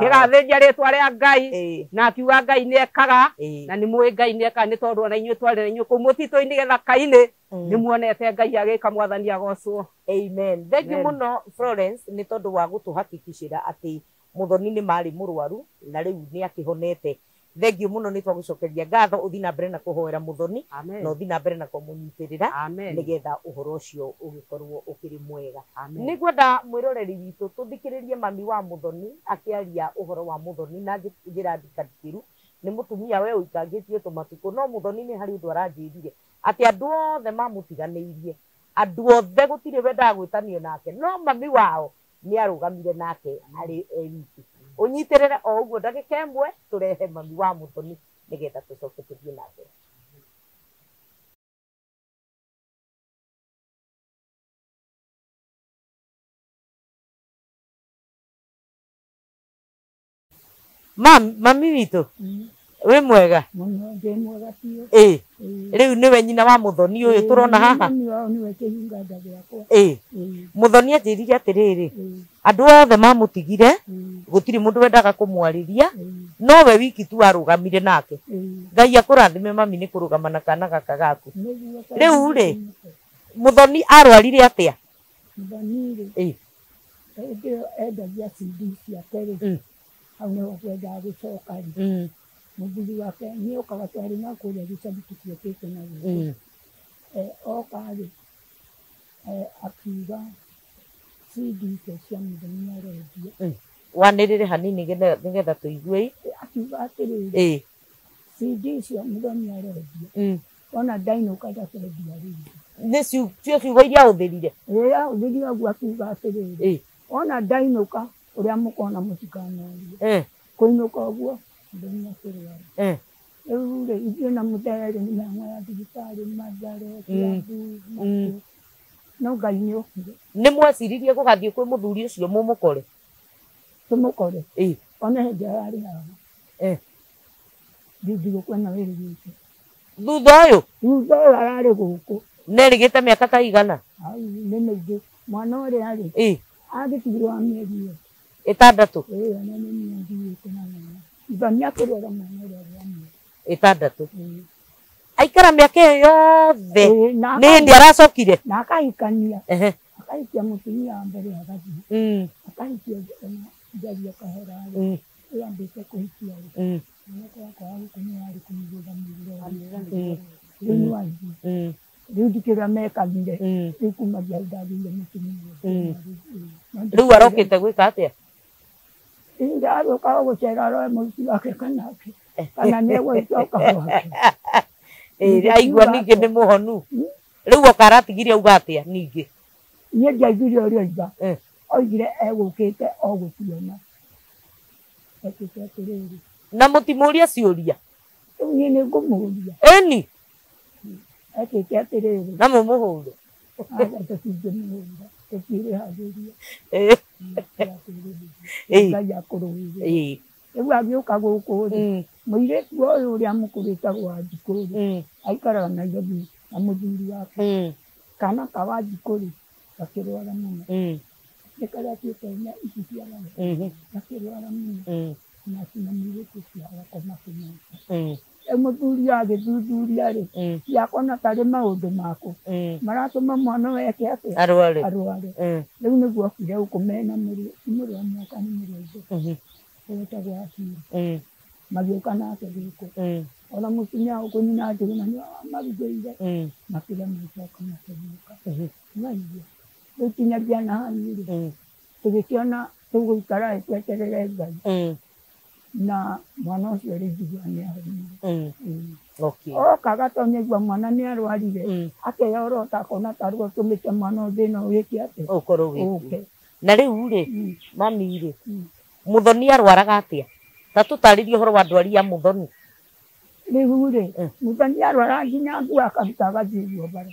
kĩgathĩria rĩtwa rĩa Ngai na akiuga Ngai nĩekaga na nĩ mũĩ Ngai nĩekaga nĩ tondũ ona inyuĩ twarĩ na inyuĩ kũu mũtitũ-inĩ gĩthaka-inĩ nĩ muonete Ngai agĩka mwathani agocwo. Amen. Thank you mũno Florence nĩ tondũ wa gũtũhakikicĩra atĩ Muthoni nĩ marĩ mũrwaru na rĩu nĩ akĩhonete. Thank you mũno nĩ twagũcokeria ngatho ũthiĩ na mbere na kũhoera Muthoni na ũthiĩ na mbere na kũmũnyitĩrĩra nĩgetha ũhoro ũcio ũgĩkorwo ũkĩrĩ mwega. Nĩ ngwenda mwĩroreri witũ tũthikĩrĩrie mami wa Muthoni akĩaria ũhoro wa Muthoni na njĩra ndikandikĩru. Nĩ mũtumia we ũikangĩtie tũmatukũ no Muthoni nĩ harĩ ũndũ aranjĩrire atĩ andũ othe mamũtiganĩirie andũ othe gũtirĩ wendaga gwĩtanio nake no mami wao nĩ arũgamire nake arĩ e wiki. Ũnyitĩrĩre o ũguo ndagĩka ĩmwe tũrehe mami wa Muthoni nĩgetha tũcoke tũthiĩ na mbere. Mami witũ wĩ mwega? Mũno, ndĩ mwega biũ. Ĩĩ rĩu nĩwe nyina wa Muthoni ũyũ tũrona haha? Mami wao nĩwe kĩhinga nda gĩakwa. Ĩĩ Muthoni anjĩrire atĩrĩrĩ andũ othe mamũtigire gũtirĩ mũndũ wendaga kũmwarĩria nowe wiki tu arũgamire nake. Ngai akũrathime mami nĩ kũrũgama na kana gaka gaku. Rĩu rĩ Muthoni arwarire atĩa? Muthoni rĩ ĩĩ hĩndĩ ĩyo endagia CD ciake rĩ hau nĩho kwendaga gũcoka rĩ mũthuri wake nĩ okaga twarĩ na kũrĩa gĩcagi tũtiokĩte na gũkũ oka rĩ akiuga CD icio cia Muthoni arendia. Wanĩrĩre hanini nĩgetha tũigue. Akiuga atĩrĩrĩ CD icio Muthoni arendia ona ndainũka ndakendia rĩngĩ. Nĩ cio ciugo iria ahũthĩrire? Ĩĩ ahũthĩrire ũguo akiuga atĩrĩrĩ ona ndainũka ũrĩa mũkona mũtikanorie kũinũka ũguo Muthoni akĩrwara. Rĩu rĩ ithuĩ na mũthere nĩ mĩhang'o ya thibitarĩ Mathare Kiambu makũ no Ngai nĩ okire. Nĩ mweciririe gũgathiĩ kwĩ mũthuri ũcio mũmũkore? Tũmũkore? Ĩĩ. Ona hĩndĩ ĩyo arĩ haha thigũkũ ĩno ĩrĩgĩte. Thutha ũyũ? Thutha ũyũ ararĩ gũkũ. Nerĩgĩte mĩaka ta igana? Nĩ mĩingĩ. Mwana ũrĩa rĩ agĩtigirwo wa mĩeri ĩyo 6. Ĩĩ ona nĩ niĩ nginyĩte na mwana. Muthoni akĩrwara mwana ũrĩa wa mĩeri 6. Aikara mĩaka ĩyo yothe nĩ hĩndĩ aracokire? Na akahikania. Akahikia mũtumia wa mbere agathiĩ. Akahikia njaria kahora rĩ ũyũ ambĩte kũhikia rĩ mwanake wakwa wa gũkũ nĩ warĩ kũmũrũgamĩrĩra rĩu nĩ waigua. Rĩu ndikĩrĩa mekagire rĩu kumagia hau ndagĩire mũtumia. Rĩu arokĩte gwĩka atĩa? Arũka o gũcera aroe mũhiki wake kana nĩ egũgĩcoka gwake. Aigua ningĩ nĩ mũhonu. Rĩu oka aratigire auga atĩa ningĩ? Niĩ ndiaiguire ũrĩa oiga. Oigire egũkĩte o gũtuona. Ekĩte atĩrĩrĩ. Na mũtimũria ciũria? Rĩu niĩ nĩ ngũmũria. Ĩni? Ekĩte atĩrĩrĩ. Na mũmũhũre? Aca tũtingĩmũhũra tũtiĩrĩhagĩria. Ngai akũrũĩrĩre. Rĩu agĩũka gũkũ rĩ mũirĩtu ũyũ ũrĩa mũkũrũ wĩtagwo Wanjikũ rĩ aikaraga Nairobi na mũthuri wake. Kana ka Wanjikũ rĩ gakĩrwara mũno. Nĩ karĩa atuĩte ici cia watho gakĩrwara mũno na mũirĩtu ũcio agakoma Kenyatta. Rĩu mũthuri agĩthuthuria rĩ yakona tarĩ maũndũ makũ maratũma mwana ũyũ eke atĩa? Arware. Arware. Rĩu nĩguo okire gũkũ mena mũrũ wa mwaka nĩ mũrũ wa ithe wetagwo Ashiri. Magĩũka nake gũkũ. Ona mũtumia gũkũ nyina Njũgũna nĩwe wamarugĩire makĩrĩa magĩcoka makĩinũka. Nĩwaigua? Rĩu kinyagia na hau rĩ tũgĩkĩona tũgũikara tweterere Ngai. Na mwana ũcio rĩ njigua nĩ ahonire. Okay. Oka agatonya igua mwana nĩ arwarire. Akeyorota akona tarwo tũmĩte mwana thĩna wĩke atĩa. Ũkorwo wĩkuo. Na rĩu rĩ mami rĩ Muthoni arwaraga atĩa? Ta tũtarĩrie ũhoro wa ndwari ya Muthoni. Rĩu rĩ Muthoni arwara nginya nguo akaruta agathiĩ ũguo bara.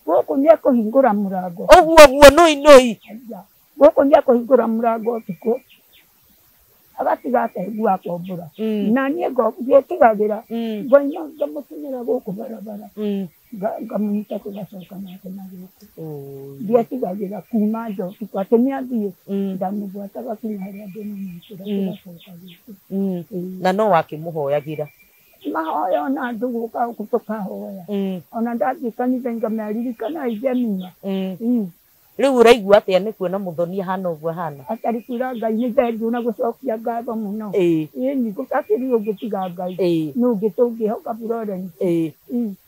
Gũkũ nĩekũhingũra mũrango. Ũguo ũguo nũi nũi. Gũkũ nĩekũhingũra mũrango ũtukũ. Agatiga akenguo akombũra. Na niĩ ngĩtigagĩra ngoima ngamũkinyĩra gũkũ barabara. Ngamũnyita tũgacoka nake na gũkũ. Ndietigagĩra kuma nja ũtukũ atĩ nĩathiĩ ndamũbuataga kinya harĩa ndĩmũnyitĩra tũgacoka gũkũ. Na no wakĩmũhoyagĩra? Mahoya ona andũ gũka gũkũ tũkahoya. Ona ndathiĩ kanitha ngameririkana Jemima. Rĩu ũraigua atĩa nĩ kuona Muthoni ahana ũguo ahana? Atarĩ kwĩra Ngai nĩ thengiũ na gũcokia ngatho mũno. Ĩni gũtakĩrĩ ũngĩtiga Ngai. Nũ ũngĩ tũngĩhoka Florence.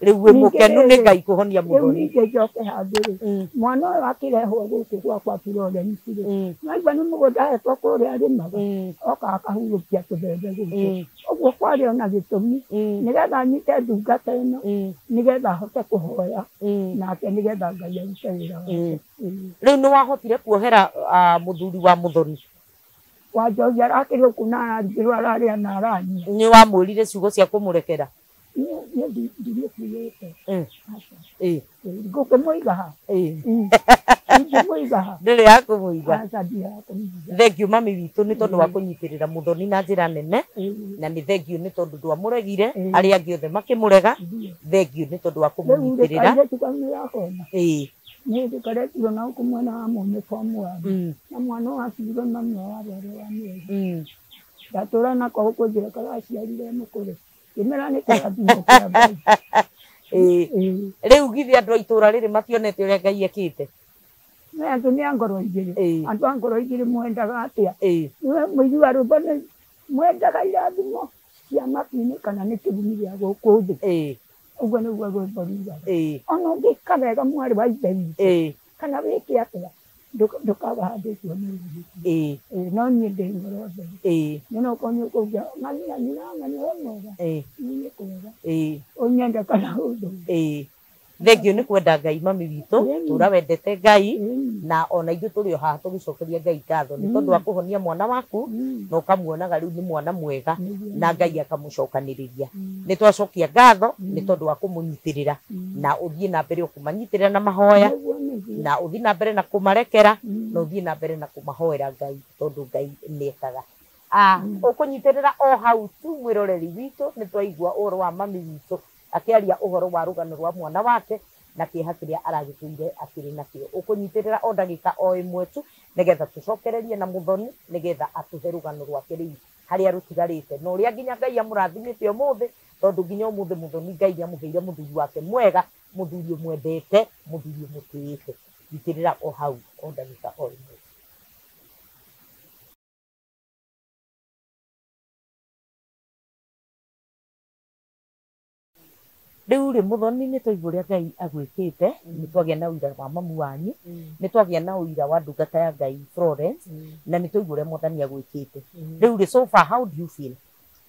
Rĩu wĩ mũkenu nĩ Ngai kũhonia Muthoni. Rĩu ningĩ njoke hangĩ rĩ, mwana ũyũ akĩrehwo gũkũ gwakwa Florence rĩ, nĩwaigua nĩ mũgũnda ahetwo kũrĩa arĩmaga, oka akahurũkia tũbembe gũkũ. Ũguo kwarĩ ona gĩtũmi nĩgetha nyite ndungata ĩno nĩgetha ahote kũhoya nake nĩgetha Ngai arute wĩra wake. Rĩu nĩ wahotire kuohera mũthuri wa Muthoni? Wanjohi arakĩrĩ gũkũ na ararugĩrwo ararĩa na aranyua. Nĩ wamwĩrire ciugo cia kũmũrekera? Niĩ ndimũkuĩte. Ngũkĩmũiga ha? Ingĩmũiga ha? Ndĩrĩ ya kũmũiga. Aca ndirĩ ya kũmũiga. Thengiũ mami witũ nĩ tondũ wa kũnyitĩrĩra Muthoni na njĩra nene, na nĩ thengiũ nĩ tondũ ndwamũregire, arĩa angĩ othe makĩmũrega, thengiũ nĩ tondũ wa kũmũnyitĩrĩra. Rĩu rĩ kairĩtu kau nĩgakona. Nĩ hĩndĩ karetirwo na gũkũ mwena wa mũnĩ kwa mwana. Na mwana ũyũ atigirwo mami wao arwara wa mĩeri. Ndatũra nako gũkũ njĩra karaciarire mũkũrũ. Ngĩmera nĩ kĩrathimo kĩa Ngai. Rĩu githĩ andũ a itũra rĩrĩ mationete ũrĩa Ngai ekĩte? Nĩ andũ nĩ a ngoro igĩrĩ. Andũ a ngoro igĩrĩ mwendaga atĩa? Mũigi wa rwĩmbo nĩ mwendaga irathimo cia matu-inĩ kana nĩ kĩrumi gĩa gũkũ thĩ. Ũguo nĩguo rwĩmbo rugaga. Ona ũngĩka wega mwarĩ wa ithe witũ kana wĩke atĩa ndũkaga handũ ũcio nĩ ũgĩte. No niĩ ndĩ ngoro theru. Nĩ no okorwo nĩ ũkũngia ng'ania ng'ania we mwega. Niĩ nĩ kwega. Ũnyende kana ũthũire. Thengiũ nĩ kwenda Ngai mami witũ, tũra wendete Ngai, na ona ithuĩ tũrĩ o haha tũgĩcokeria Ngai ngatho nĩ tondũ wa kũhonia mwana waku, na ũkamuonaga rĩu nĩ mwana mwega, na Ngai akamũcokanĩrĩria. Nĩ twacokia ngatho nĩ tondũ wa kũmũnyitĩrĩra, na ũthiĩ na mbere kũmanyitĩrĩra na mahoya, na ũthiĩ na mbere na kũmarekera, na ũthiĩ na mbere na kũmahoera Ngai tondũ Ngai nĩekaga. Ũkũnyitĩrĩra o hau tu mwĩroreri witũ, nĩ twaigua ũhoro wa mami witũ akĩaria ũhoro wa rũgano rwa mwana wake na kĩeha kĩrĩa aragĩtũire akĩrĩ nakĩo. Ũkũnyitĩrĩra o ndagĩka o ĩmwe tu nĩgetha tũcokererie na Muthoni nĩgetha atũhe rũgano rwake rĩu harĩa rũtigarĩte, na ũrĩa nginya Ngai amũrathimĩte ũmũthĩ, tondũ nginya ũmũthĩ Muthoni Ngai nĩamũheire mũthuri wake mwega, mũthuri ũmwendete, mũthuri ũmũtĩĩte. Nyitĩrĩra o hau o ndagĩka o ĩmwe. Rĩu rĩ Muthoni nĩ twaigua ũrĩa Ngai agwĩkĩte, nĩ twagĩa na ũira wa mamu wanyu, nĩ twagĩa na ũira wa ndungata ya Ngai Florence, na nĩ twaigua ũrĩa Mwathani agwĩkĩte. Rĩu rĩ so far how do you feel?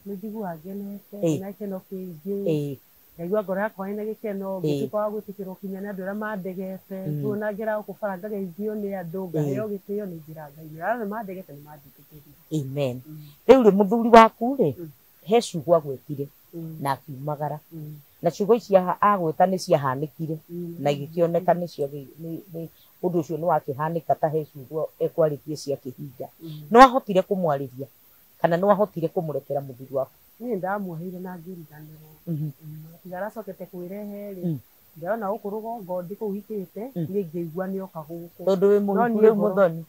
Nĩ njiguaga ngenete na gĩkeno kĩingĩ. Ngaigua ngoro yakwa ĩna gĩkeno, ngĩtuĩka wa gwĩtĩkĩrwo kinya nĩ andũ arĩa mandegete. Tuona ngera gũkũ bara ngageithio nĩ andũ, ngaheo gĩtĩo nĩ njĩra Ngai. Arĩa othe mandegete nĩ manjĩtĩkĩrire. Amen. Rĩu rĩ mũthuri waku rĩ, he ciugo agwetire na akiumagara. Na ciugo ici agweta nĩ ciahanĩkire na igĩkĩoneka nĩcio ũndũ ũcio nĩ wakĩhanĩka ta he ciugo ekwarĩtie ciakĩhinga. Nĩ wahotire kũmwarĩria kana nĩ wahotire kũmũrekera mũthuri waku? Niĩ ndamuoheire na ngĩriganĩrwo. Tiga aracokete kwĩrehe rĩ, ndĩrona gũkũ rũgongo ndĩ kũu hikĩte, niĩ ngĩigua nĩoka gũkũ. Tondũ wĩ mũhiku rĩu Muthoni.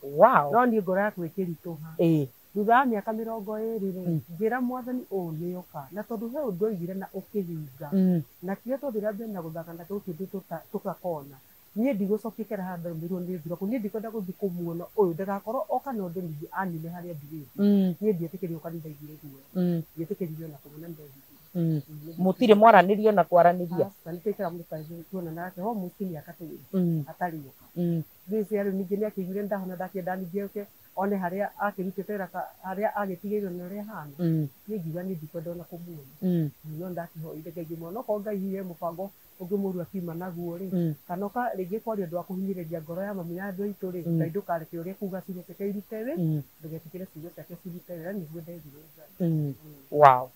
Wow. No niĩ ngoro yakwa ĩkĩritũha. Thutha wa mĩaka 20 rĩ, ngĩra Mwathani ũũ nĩoka, na tondũ he ũndũ oigire na ũkĩhinga, na kĩo tondũ rĩa mbere na gũthaka na kĩndũ tũgakona, niĩ ndigũcokia kĩra handũ ndarũmĩirwo nĩ thuraku, niĩ ndikwenda gũthiĩ kũmuona ũyũ ndagakorwo oka na ũndũ ningĩ anine harĩa ndirĩte. Niĩ ndietĩkĩrire kanitha ndaiguire guoya, ndietĩkĩrire ona kũmuona nĩ ndaiguire. Mũtirĩ mwaranĩrio na kwaranĩria. Aca, nĩtwaikara mũno tuona nake ho mũciĩ mĩaka tũĩrĩ atarĩ oka. Rĩu rĩu ningĩ nĩakĩiguire ndahona ndakĩenda ningĩ oke one harĩa akĩrutĩte wĩra harĩa agĩtigĩirwo na ũrĩa ahana. Niĩ ngiuga niĩ ndikwenda ona kũmuona. No ndakĩhoire Ngai ngĩmuona okorwo Ngai hihi he mũbango ũngĩ mũru akiuma naguo rĩ, kana oka rĩngĩ kwaria ũndũ wa kũhinyĩrĩria ngoro ya mami na andũ aitũ rĩ, Ngai ndũkareke ũrĩa kuga ciugo ciake irute wĩ, ndũgetĩkĩre ciugo ciake cirute wĩra, nĩguo nderire Ngai. Wow.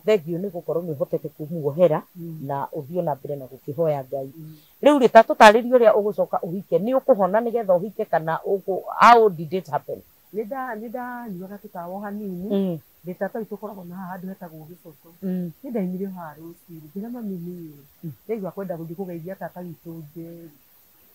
Thank you nĩ gũkorwo nĩ ũhotete kũmuohera na ũthiĩ na mbere na gũkĩhoya Ngai. Rĩu rĩ, ta tũtarĩrie ũrĩa ũgũcoka ũhike, nĩ ũkũhona nĩgetha ũhike kana how did it happen? Nĩ ndanyuaga tũtawa hanini, ndĩ tata witũ ũkoragwo na haha handũ hetagwo Gĩcoco. Nĩ ndaimire haha rũcinĩ, ngĩra mami niĩ ndaigua kwenda gũthiĩ kũgeithia tata witũ Njeri.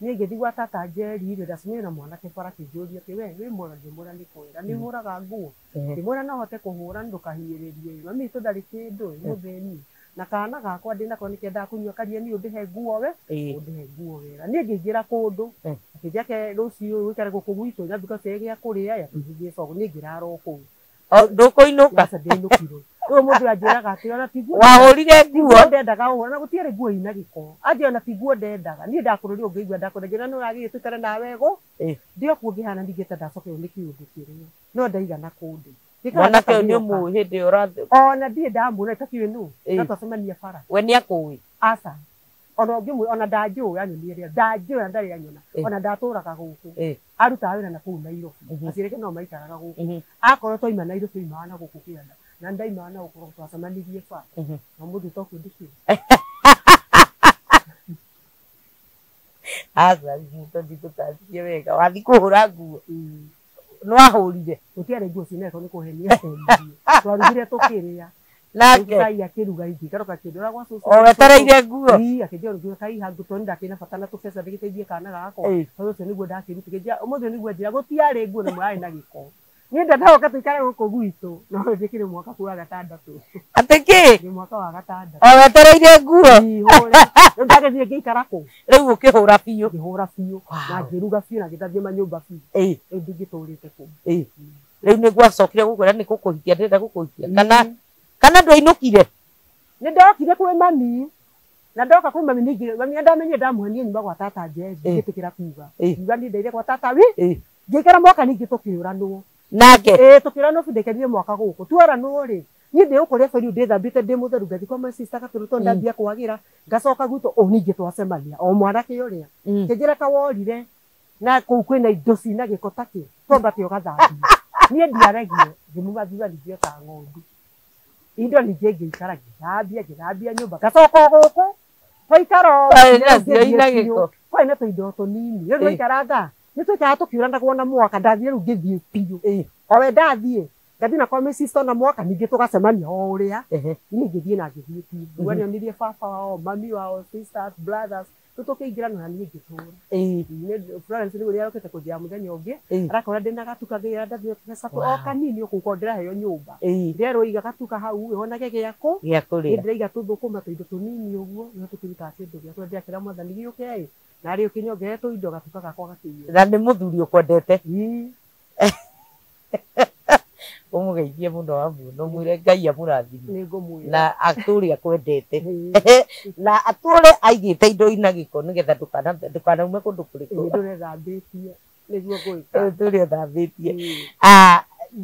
Niĩ ngĩthiĩ gwa tata Njeri rĩ, ndacemania na mwanake bara akĩnjũria atĩ we wĩ mwega, ngĩmwĩra nĩ kwega, nĩ ũhũraga nguo? Ngĩmwĩra no hote kũhũra ndũkahinyĩrĩrie, mami witũ ndarĩ kĩndũ, nĩ mũthĩni. Na kana gakwa ndĩnako nĩkendaga kũnyua karia niĩ ũndĩhe nguo we, ũndĩhe nguo wega. Niĩ ngĩingĩra kũndũ, akĩnjĩra rũciũ ũikare gũkũ gwitũ nyambie kũhe gĩa kũrĩa, ngĩcoka niĩ ngĩrara o kũu. Ndũkũinũka? Aca, ndĩinũkire. Rĩu mũndũ anjĩraga atĩ ona ti nguo wahũrire nguo ndendaga ũhũra, na gũtiarĩ nguo ina gĩko. Anjĩra ona ti nguo ndendaga. Niĩ ndakũrũrio ngĩigua ndakũrũrio, ngĩra nĩ ũragĩrĩire tũikare nawe gũ. Ndĩ o kuo ngĩhana ningĩ ta ndacokerwo nĩ kĩũndũ kĩrĩa. No ndaigana kũndĩ. Mwanake ũyũ nĩ ũmũĩ hĩndĩ ĩyo ũrathiĩ. Ona ndirĩ ndamuona itakĩũĩ nũ. No twacemania bara. We nĩ akũĩ? Aca. Ona ũngĩmwĩra ona ndanjũĩ anyonie rĩa. Ndanjũĩ na ndarĩ anyona. Ona ndatũraga gũkũ. Arutaga wĩra na kũu Nairobi. Aciari ake no maikaraga gũkũ. Akorwo twaima Nairobi oimaga na gũkũ kĩanda. Na ndaimaga na gũkũ twacemanirie bara. Na mũndũ to kũndĩkĩra. Aca, mũtondi tũtarĩrie wega. Wathiĩ kũhũra nguo. Nĩ wahũrire? Gũtiarĩ nguo ciina gĩko nĩ kũhenia henirie. Twarugire tũkĩrĩa. Nake? Ngai akĩruga ingĩgaruka kĩndũ gwa cũcũ. O wetereire nguo? Ii, akĩnjĩra rũgire kai hangu tondũ ndakĩrĩ na bata na tũbeca ndĩgĩteithie kana gakwa. Tondũ ũcio nĩguo ndakĩrutire. Ngĩnjĩra ũmũthĩ nĩguo njĩra gũtiarĩ nguo na mũrarĩ na gĩko. Niĩ ndendaga tũikare gũkũ gwitũ, no njĩkĩrĩ mwaka wa gatandatũ. Atĩ kĩ? Nĩ mwaka wa gatandatũ. O wetereire nguo? Ii, hũre. Rĩu ndagĩthiĩ ngĩikara kũ? Rĩu ũkĩhũra biũ. Ngĩhũra biũ. Na ngĩruga biũ na ngĩthambia manyũmba biũ. Rĩu ndingĩtũrĩte kũu. Rĩu nĩ gwacokire gũkwĩra nĩ gũkũhikia ndĩrenda gũkũhikia. Kana ndwainũkire? Nĩ ndokire kwĩ mami. Na ndoka kwĩ mami ningĩ, mami ndamenyire ndamũhenia nyuma gwa tata Njeri, ngĩtĩkĩra kuga. Ngiuga niĩ ndaire gwa tata wi. Ngĩikara mwaka ningĩ tũkĩũranwo. Nake? Tũkĩũranwo biũ ndaikarire mwaka gũkũ. Tuoranwo rĩ, niĩ ndĩ gũkũ rĩa beri ndĩthambĩte ndĩ mũtheru ngathiĩ kwa my sister gatũrũ tondũ ndambia kwagĩra, ngacoka gwitũ ũ ningĩ twacemania o mwanake ũrĩa. Kĩnjĩra ta worire na kũu kwĩna indo cina gĩko ta kĩ, twambate ũgathambie. Niĩ ndiaregire, ngĩmuma thutha ningĩ ta ng'ondu. Indo ningĩ ngĩikara ngĩthambia nyũmba ngacoka o gũkũ. Twaikara o kwarĩ na tũindo tũnini. Rĩu twaikaranga, nĩ twaikaraga tũkĩũranagwo na mwaka, ndathiĩ rĩu ngĩthiĩ biũ. O we ndathiĩ, ngathiĩ na kwa my sister na mwaka ningĩ tũgacemania o ũrĩa. Niĩ ngĩthiĩ na ngĩthiĩ biũ. Nĩguo nĩonirie baba wao, mami wao, sisters, brothers, rĩu tũkĩingĩrana na niĩ ngĩtũra. Florence nĩguo nĩarokĩte kũnjĩra mũthenya ũngĩ, arakora ndĩna gatuka ngĩra ndathiĩ tũbeca o kanini ũkũ korwo ndĩraheo nyũmba. Ndĩrerwo iga gatuka hau wĩhonage gĩakũ. Gĩa kũrĩa. Niĩ ndĩraiga tũthũkũma tũindo tũnini ũguo, nĩho tũkĩrutaga kĩndũ gĩakwa ndĩrakĩra mwathani gĩũke ĩ, na rĩ ũkĩnyongerere tũindo gatuka gakwa gakĩiyũra. Na nĩ mũthuri ũkwendete. Ũmũgeithie mũno wamuona, ũmwĩre Ngai amũrathime. Nĩngũmwĩra. Na atũre akwendete. Na atũre aigĩte indo ina gĩko nĩgetha ndũkanaume kũndũ kũrĩkũ. Ndũre thambĩtie, nĩguo ngwĩka. Ndũre ũthambĩtie.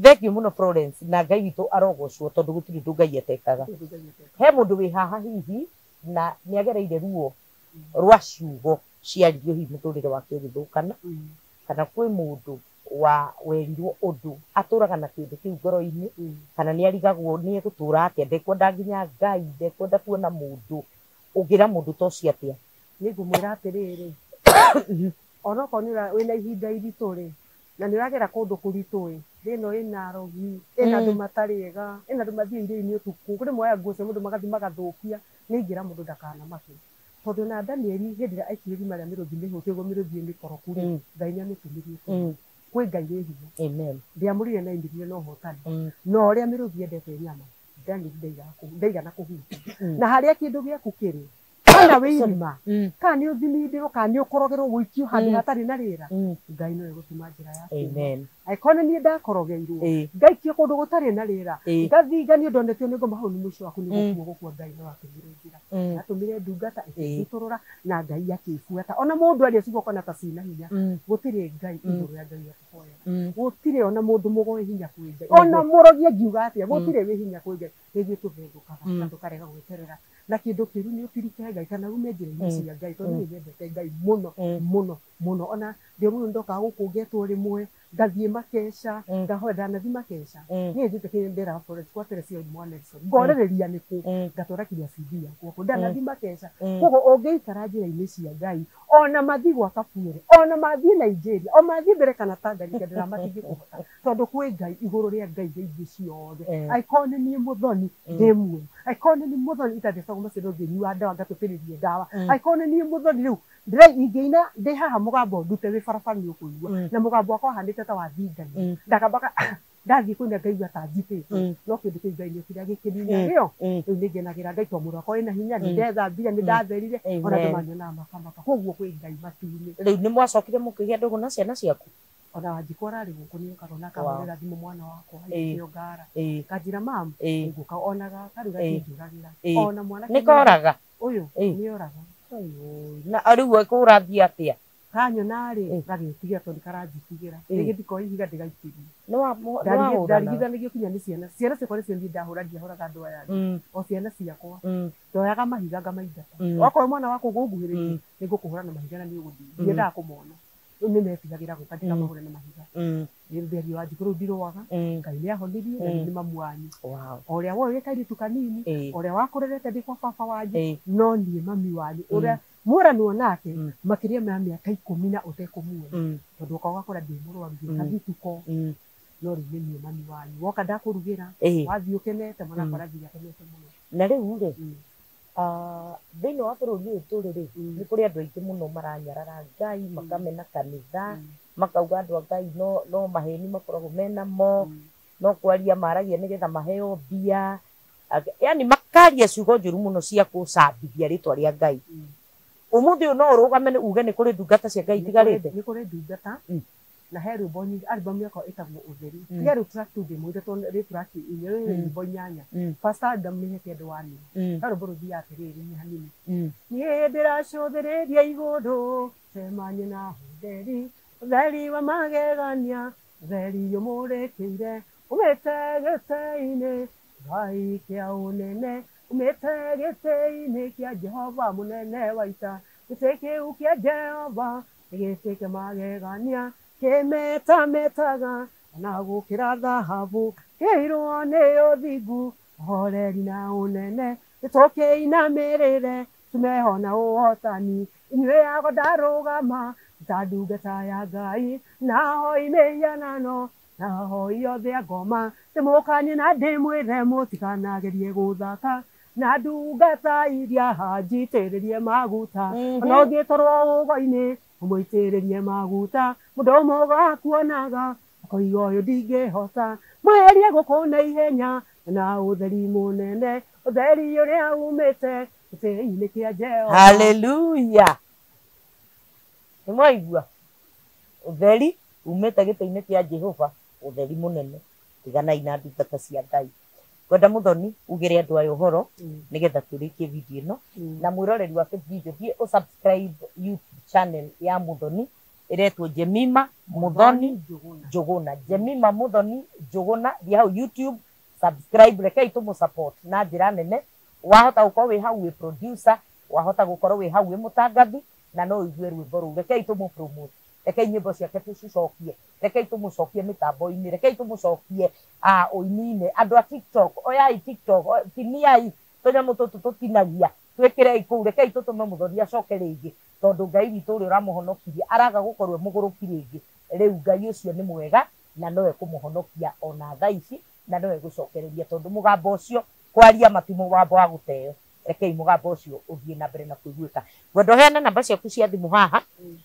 Thank you mũno Florence, na Ngai witũ arogocwo tondũ gũtirĩ ũndũ Ngai atekaga. He mũndũ wĩ haha hihi na nĩagereire ruo rwa ciugo ciaririo hihi mũtũrĩre wake ũgĩthũkana, kana kwĩ mũndũ wa werirwo ũndũ atũraga na kĩũndũ kĩu ngoro-inĩ, kana nĩarigagwo nĩ egũtũra atĩa, ndekwenda nginya Ngai, ndekwenda kuona mũndũ, ũngĩra mũndũ ta ũcio atĩa? Nĩ ngũmwĩra atĩrĩrĩ, onokorwo nĩ wĩna ihinda iritũ rĩ, na nĩ ũragera kũndũ kũritũ ĩ, thĩ ĩno ĩna arogi, ĩna andũ matarĩ ega, ĩna andũ mathiĩ irio-inĩ ũtukũ, kũrĩ moyaga nguo cia mũndũ magathiĩ magathũkia, nĩ ingĩra mũndũ ndakanamake. Tondũ na Danieli hĩndĩ ĩrĩa aikirie irima rĩa mĩrũthi mĩhũte ũguo mĩrũthi ĩ mĩkoroku rĩ, Ngai nĩamĩtũmĩrie kwĩ Ngai wĩ hinya. Amen. Ndĩamũrire na aimĩrire na ũhotani. No ũrĩa mĩrũthi yendete nyama, Danieli ndaigana kũhutia. Na harĩa kĩndũ gĩaku kĩrĩ, Kana wĩ irima kana nĩ ũthimindĩrwo kana nĩ ũkorogerwo gũikio handũ hatarĩ na rĩera, Ngai nowe gũtuma njĩra ya kuuma. Amen. Angĩkorwo nĩ niĩ ndakorogeirwo ngaikio kũndũ gũtarĩ na rĩera, ngathinganio ndonetio nĩ ngoma, hau nĩ mũico waku nĩ gũkua gũkua, Ngai no atũmire njĩra. Atũmire ndungata ĩkĩndutũrũra na Ngai akĩbuata. Ona mũndũ aria ciugo kona ta cina hinya, gũtirĩ Ngai igũrũ ya Ngai atũhoera. Gũtirĩ ona mũndũ mũgoe hinya kwĩ Ngai. Ona mũrogi angiuga atĩa, gũtirĩ wĩ hinya kwĩ Ngai. Nĩ ithuĩ tũthethũkaga na tũkarega gweterera. Na kĩndũ kĩũru nĩ ũtirike Ngai kana ume njĩra-inĩ cia Ngai, tondũ niĩ nyendete Ngai mũno mũno mũno. Ona ndĩ mũndũ ndokaga gũkũ ngetwo rĩmwe, ngathiĩ makeca, ngahoya, ndanathiĩ makeca. Niĩ njĩte kĩrĩa nderaga Florence kwa Teresia mwa Nelson, ngorereria nĩkũ, ngatwara kinya CD yakwa kũ, ndanathiĩ makeca. Koguo ũngĩikara njĩra-inĩ cia Ngai, ona mathiĩ gwa Kabuere, ona mathiĩ Nigeria, o mathiĩ mbere kana Tanganyika, ndĩramatingĩkũhota, tondũ kwĩ Ngai igũrũ rĩa Ngai ingĩ ciothe. Angĩkorwo nĩ niĩ Mũthoni ndĩ muoyo, angĩkorwo nĩ niĩ Mũthoni itathecagwo macindano ngĩnyua ndawa ngatũtĩrĩria ndawa, angĩkorwo nĩ niĩ Mũthoni rĩu ingĩina ndĩ haha mũgambo ndute wĩ barabara nĩ ũkũigua, na mũgambo wakwa wahanĩte ta wathingania, ndakambaga ndathiĩ kũina ngaigua ta njitĩtwo, no kĩndũ kĩu Ngai nĩokire agĩkĩnina rĩo. Rĩu nĩngenagĩra Ngai tondũ mwĩrĩ wakwa wĩna hinya, nĩndethambire, nĩndatherire, ona andũ manyonaga makamaka. Koguo kwĩ Ngai matu-inĩ. Rĩu nĩ mwacokire mũkĩgĩa ndũgũ na ciana ciaku? Ona Wanjikũ ararĩ gũkũ nĩokaga na akahũrĩra thimũ mwana wakwa agĩtio ngara, kanjĩra mam ngũka, ona gaka rĩu gatinjũragĩra, ona mwanake nĩ koraga ũyũ nĩoraga. Na rĩu kũrathiĩ atĩa? Kanyona rĩ gagĩtigĩra tondũ karanjitigĩra, nĩgĩthiko ihiga ndĩgaikĩrie. Ndarigithanagio kinya nĩ ciana, ciana ciakwa nĩcio niĩ ndahũra, ndiahũraga andũ aya angĩ, o ciana ciakwa ndoyaga mahiga ngamaingata. Okorwo mwana wakwa ũgũnguhĩrĩria nĩngũkũhũra na mahiga na nĩũgũthiĩ, ndiendaga kũmona, rĩu nĩmetigagĩra gũka ndikamahũre na mahiga. Nĩ Wanjikũ rĩu ndirũaga, Ngai nĩahonirie na rĩu nĩ mamu wanyu. O ũrĩa woĩ wĩ kairĩtu kanini, o ũrĩa wakũrerete ndĩ kwa baba wanyu, no niĩ mami wanyu ũrĩa mworanwo nake makĩria ma mĩaka 10 na ũtekũmuona, tondũ ũka ũgakora ndĩ mũrwaru ngĩkathituko, no rĩu nĩ niĩ mami wanyu. Woka ndakũrugĩra, wathiĩ ũkenete, mwana wakwa arathiĩ akenete mũno. Na rĩu rĩ, thĩinĩ wa bũrũri ũyũ tũrĩ rĩ, nĩ kũrĩ andũ aingĩ mũno maranyarara Ngai, makamena kanitha, makauga andũ a Ngai no maheni makoragwo menamo, no kwaria maragia nĩgetha maheo mbia, yani makaria ciugo njũru mũno cia gũcambithia rĩtwa rĩa Ngai. Ũmũthĩ ũyũ no ũrũgame uge nĩ kũrĩ ndungata cia Ngai itigarĩte? Nĩ kũrĩ ndungata, na he rwĩmbo nyingĩ, album yakwa ĩtagwo Ũtheri. Tiga rĩu track tu ndĩmwĩte tondũ rĩ track inya, rĩ nyĩmbo 8. First album nĩ hete andũ 1. He rwĩmbo rũthiaga atĩrĩrĩ hanini. Niĩ ndĩracũthĩrĩria igũrũ, cemanie na ũtheri, ũtheri wa magegania, ũtheri ũmũrĩkĩire, umĩte gĩtĩ-inĩ Ngai kĩa ũnene, umĩte gĩtĩ-inĩ kĩa Jehova mũnene wa ita, gĩtĩ kĩu kĩa Jehova nĩ gĩtĩ kĩa magegania, kĩmetametaga ona gũkĩra thahabu, kĩirwo nĩ ũthingu, ũhoreri na ũnene, nĩtũkĩinamĩrĩre tumeho na ũhotani, inyuĩ ago ndarũgama ta ndungata ya Ngai, nahoi mĩhianano, nahoi othe a ngoma, ndĩmũkanie na ndĩmwĩre mũtikanagerie gũthaka na ndungata iria njitĩrĩrie maguta, ona ũngĩtwarwo ũgo-inĩ ũmũitĩrĩrie maguta, mũndũ ũmwe akuonaga akoiga ũyũ ndingĩhota, mweherie gũkũ na ihenya na ũtheri mũnene, ũtheri ũrĩa umĩte gĩtĩ-inĩ kĩa Jehova. Haleluya. Nĩ mwaigua? Ũtheri umĩte gĩtĩ-inĩ kĩa Jehova, ũtheri mũnene. Tiganai na ndungata cia Ngai. Ngwenda Mũthoni ugĩre andũ aya ũhoro nĩgetha tũrĩkie video ĩno, na mwĩroreri wa video thiĩ ũsubscribe YouTube channel ya Mũthoni ĩretwo Jemima Mũthoni Njũgũna. Jemima Mũthoni Njũgũna, thiĩ hau YouTube subscribe, rekei tũmũ support na njĩra nene. Wahota gũkorwo wĩ hau wĩ producer, wahota gũkorwo wĩ hau wĩ mũtangathi, na no ũigue rwĩmbo rũu. Rekei tũmũ promote, rekei nyĩmbo ciake tũcicokie, rekei tũmũcokie mĩtambo-inĩ, rekei tũmũcokie ũini-inĩ. Andũ a TikTok, oyai TikTok, tiniai tũnyamũ tũtũ tũtinagia, twĩkĩrei kũu, rekei tũtũme Mũthoni acoke rĩngĩ, tondũ Ngai witũ ũrĩa ũramũhonokirie araga gũkorwo e mũgũrũki rĩngĩ. Rĩu Ngai ũcio nĩ mwega na nowe kũmũhonokia ona thaa ici, na nowe gũcokereria, tondũ mũgambo ũcio kwaria mati mũgambo wa gũteo. Rekei mũgambo ũcio ũthiĩ na mbere na kũiguĩka. Ngwenda ũheane namba ciaku cia thimũ haha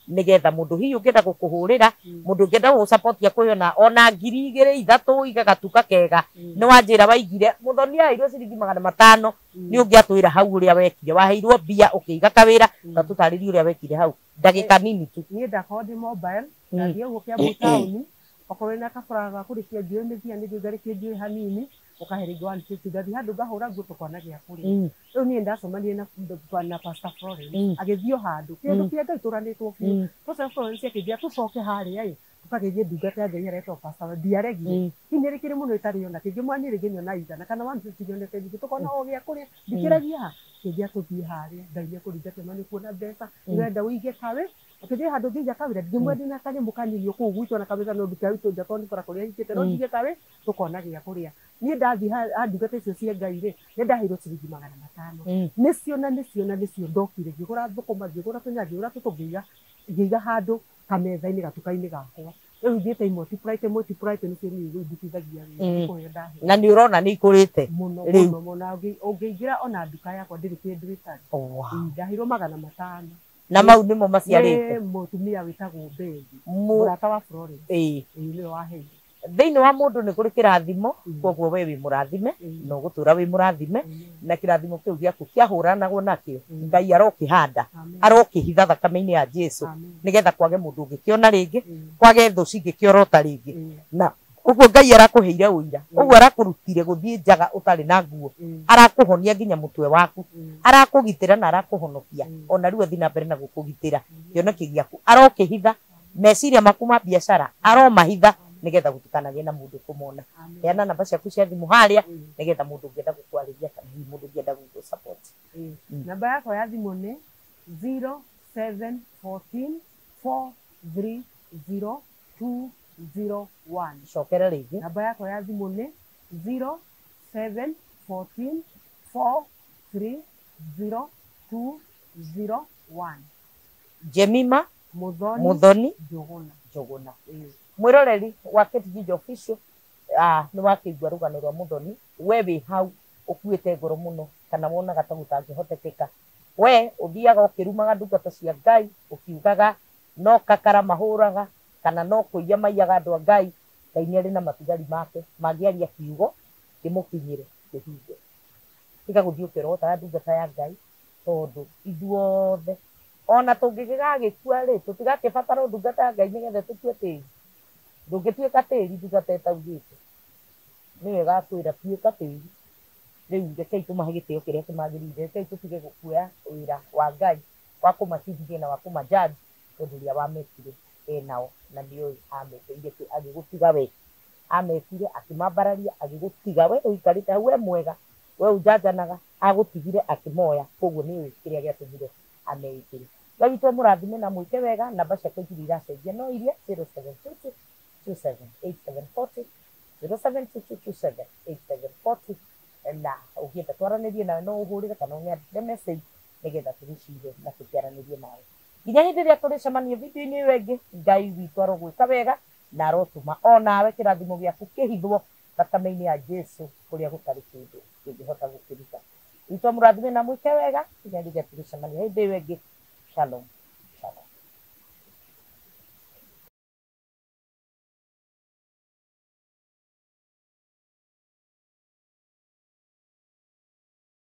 nĩgetha mũndũ hihi ũngĩenda gũkũhũrĩra, mũndũ ũngĩenda gũgũcapotia kwĩona ona 2,000 3,000 ũige gatuka kega. Nĩ wanjĩra waigire Muthoni aheirwo ciringi 500, nĩ ũngĩatwĩra hau ũrĩa wekire, waheirwo mbia ũkĩiga kawĩra, ũgatũtarĩria ũrĩa wekire hau ndagĩka nini tu. Niĩ ndakorwo ndĩ mobile, ndathiĩ ũguo Kiambu taũni, okorwo wĩna kabũra ga kũrĩkia njuĩrĩ mĩthia nĩthiĩ ngarĩkie njuĩrĩ hanini, ũkahe rĩngĩ 150, ngathiĩ handũ ngahũra nguo tũkona gĩa kũrĩa. Rĩu niĩ ndacemanirie na Pastor Florence, agĩthiĩ o handũ kĩndũ kĩa Ngai tũranĩtwo biũ. Pastor Florence akĩnjĩra tũcoke harĩa ĩ, tũkageithie ndungata ya Ngai ĩrĩa ĩretwo Pastor, ndiaregire. Hihi nĩ rĩkĩrĩ mũno ĩtarĩ ona kĩngĩ niĩ rĩngĩ nyona 100 kana 150 nyonete nyingĩ, tũkona o gĩa kũrĩa, ndikĩragia ha, kĩngĩa tũthiĩ harĩa, Ngai nĩekũringa kĩama nĩkuona mbeca, nĩũrenda ũige kawĩ, ũkĩthiĩ handũ ngĩiga kawĩra, ndingĩmwendia na kanyamũ kanini o kũu gwitũ na kamĩtha no ndute witũ nja tondũ nĩ bara kũrĩa hingĩte, no njige kawĩ tũkona gĩa kũrĩa. Niĩ ndathiĩ ha ndungata icio cia Ngai rĩ, nĩ ndaheirwo ciringi 500. Nĩcio na nĩcio na nĩcio ndokire ngĩgũra thũkũma, ngĩgũra tũnyanya, ngĩgũra tũtũ, ngĩiga handũ kametha-inĩ gatuka-inĩ gakwa. Rĩu ithiĩte multiply nĩcio niĩ rĩu ndutithagia wĩra, kũheo ndaheo. Na nĩ ũrona nĩ ikũrĩte mũno rĩu. Mũno mũno, ũngĩingĩra ona nduka yakwa ndĩrĩ kĩndũ ĩtarĩ. Ndaheirwo 500. Na mau nĩmo maciarĩte. Nĩ mũtumia wĩtagwo Bethi, mũrata wa Florence. Ĩĩ nĩwe waheire. Thĩinĩ wa mũndũ nĩ kũrĩ kĩrathimo, koguo we wĩ mũrathime, na ũgũtũra wĩ mũrathime, na kĩrathimo kĩu gĩaku kĩahũranagwo nakĩo, Ngai arokĩhanda, arokĩhitha thakame-inĩ ya Jesu, nĩgetha kwage mũndũ ũngĩkĩona rĩngĩ, kwage thũ cingĩkĩorota rĩngĩ. Na ũguo Ngai arakũheire ũira, ũguo arakũrutire gũthiĩ njaga ũtarĩ na nguo, arakũhonia nginya mũtwe waku, arakũgitĩra na arakũhonokia, ona rĩu athiĩ na mbere na gũkũgitĩra kĩoneki gĩaku, arokĩhitha meciria maku ma biacara, aromahitha nĩgetha gũtikanagĩe na mũndũ kũmona. Heana namba ciaku cia thimũ harĩa nĩgetha mũndũ ũngĩenda gũkwarĩria kana hihi mũndũ ũngĩenda gũgũ support. Namba yakwa ya thimũ nĩ 0714 430 201. Cokera rĩngĩ. Namba yakwa ya thimũ nĩ 0714 430 201. Jemima Muthoni Njũgũna. Mwĩroreri wa KTG Official, nĩ wakĩigua rũgano rwa Muthoni. We wĩ hau ũkuĩte ngoro mũno kana wonaga ta gũtangĩhotekeka, we ũthiaga ũkĩrumaga ndungata cia Ngai ũkiugaga no kakara mahũraga kana no kũiya maiyaga andũ a Ngai. Ngai nĩ arĩ na matigari make mangĩaria kiugo kĩmũkinyĩre kĩhinge. Tiga gũthiĩ ũkĩrotaga ndungata ya Ngai tondũ ithuothe ona tũngĩgagĩkua rĩ, tũtigakĩbatara ndungata ya Ngai nĩgetha tũtue tĩri. Ndũngĩtuĩka tĩri ndungata ĩtaugĩte, nĩwe ĩgakwĩra tuĩka tĩri. Rĩu rekei tũmahe gĩtĩo kĩrĩa kĩmagĩrĩire, rekei tũtige gũkuoya wĩra wa Ngai wa kũmacirithia na wa kũmajudge, tondũ ũrĩa wamekire enao na nĩoĩ amekĩire kĩ, agĩgũtiga we, amekire akĩmambararia agĩgũtiga we ũikarĩte hau we mwega, we ũnjanjanaga, agũtigire akĩmoya, koguo nĩũĩ kĩrĩa gĩatũmire ameĩkĩre. Ngai witũ amũrathime na mwĩke wega. Namba ciakwa itirĩ iracenjia no iria 0722 278740, 0722 278740, na ũngĩenda twaranĩrie nawe no ũhũrĩre kana ũnyandĩkĩre message nĩgetha tũgĩcire na tũkĩaranĩrie nawe nginya hĩndĩ ĩrĩa tũrĩcemania video-inĩ ĩyo ĩngĩ. Ngai witũ arogwĩka wega na arotũma onawe kĩrathimo gĩaku kĩhithwo thakame-inĩ ya Jesu kũrĩa gũtarĩ kĩndũ kĩngĩhota gũkĩruta. Witũ amũrathime na mwĩke wega nginya rĩrĩa tũrĩcemania hĩndĩ ĩyo ĩngĩ. Shalom.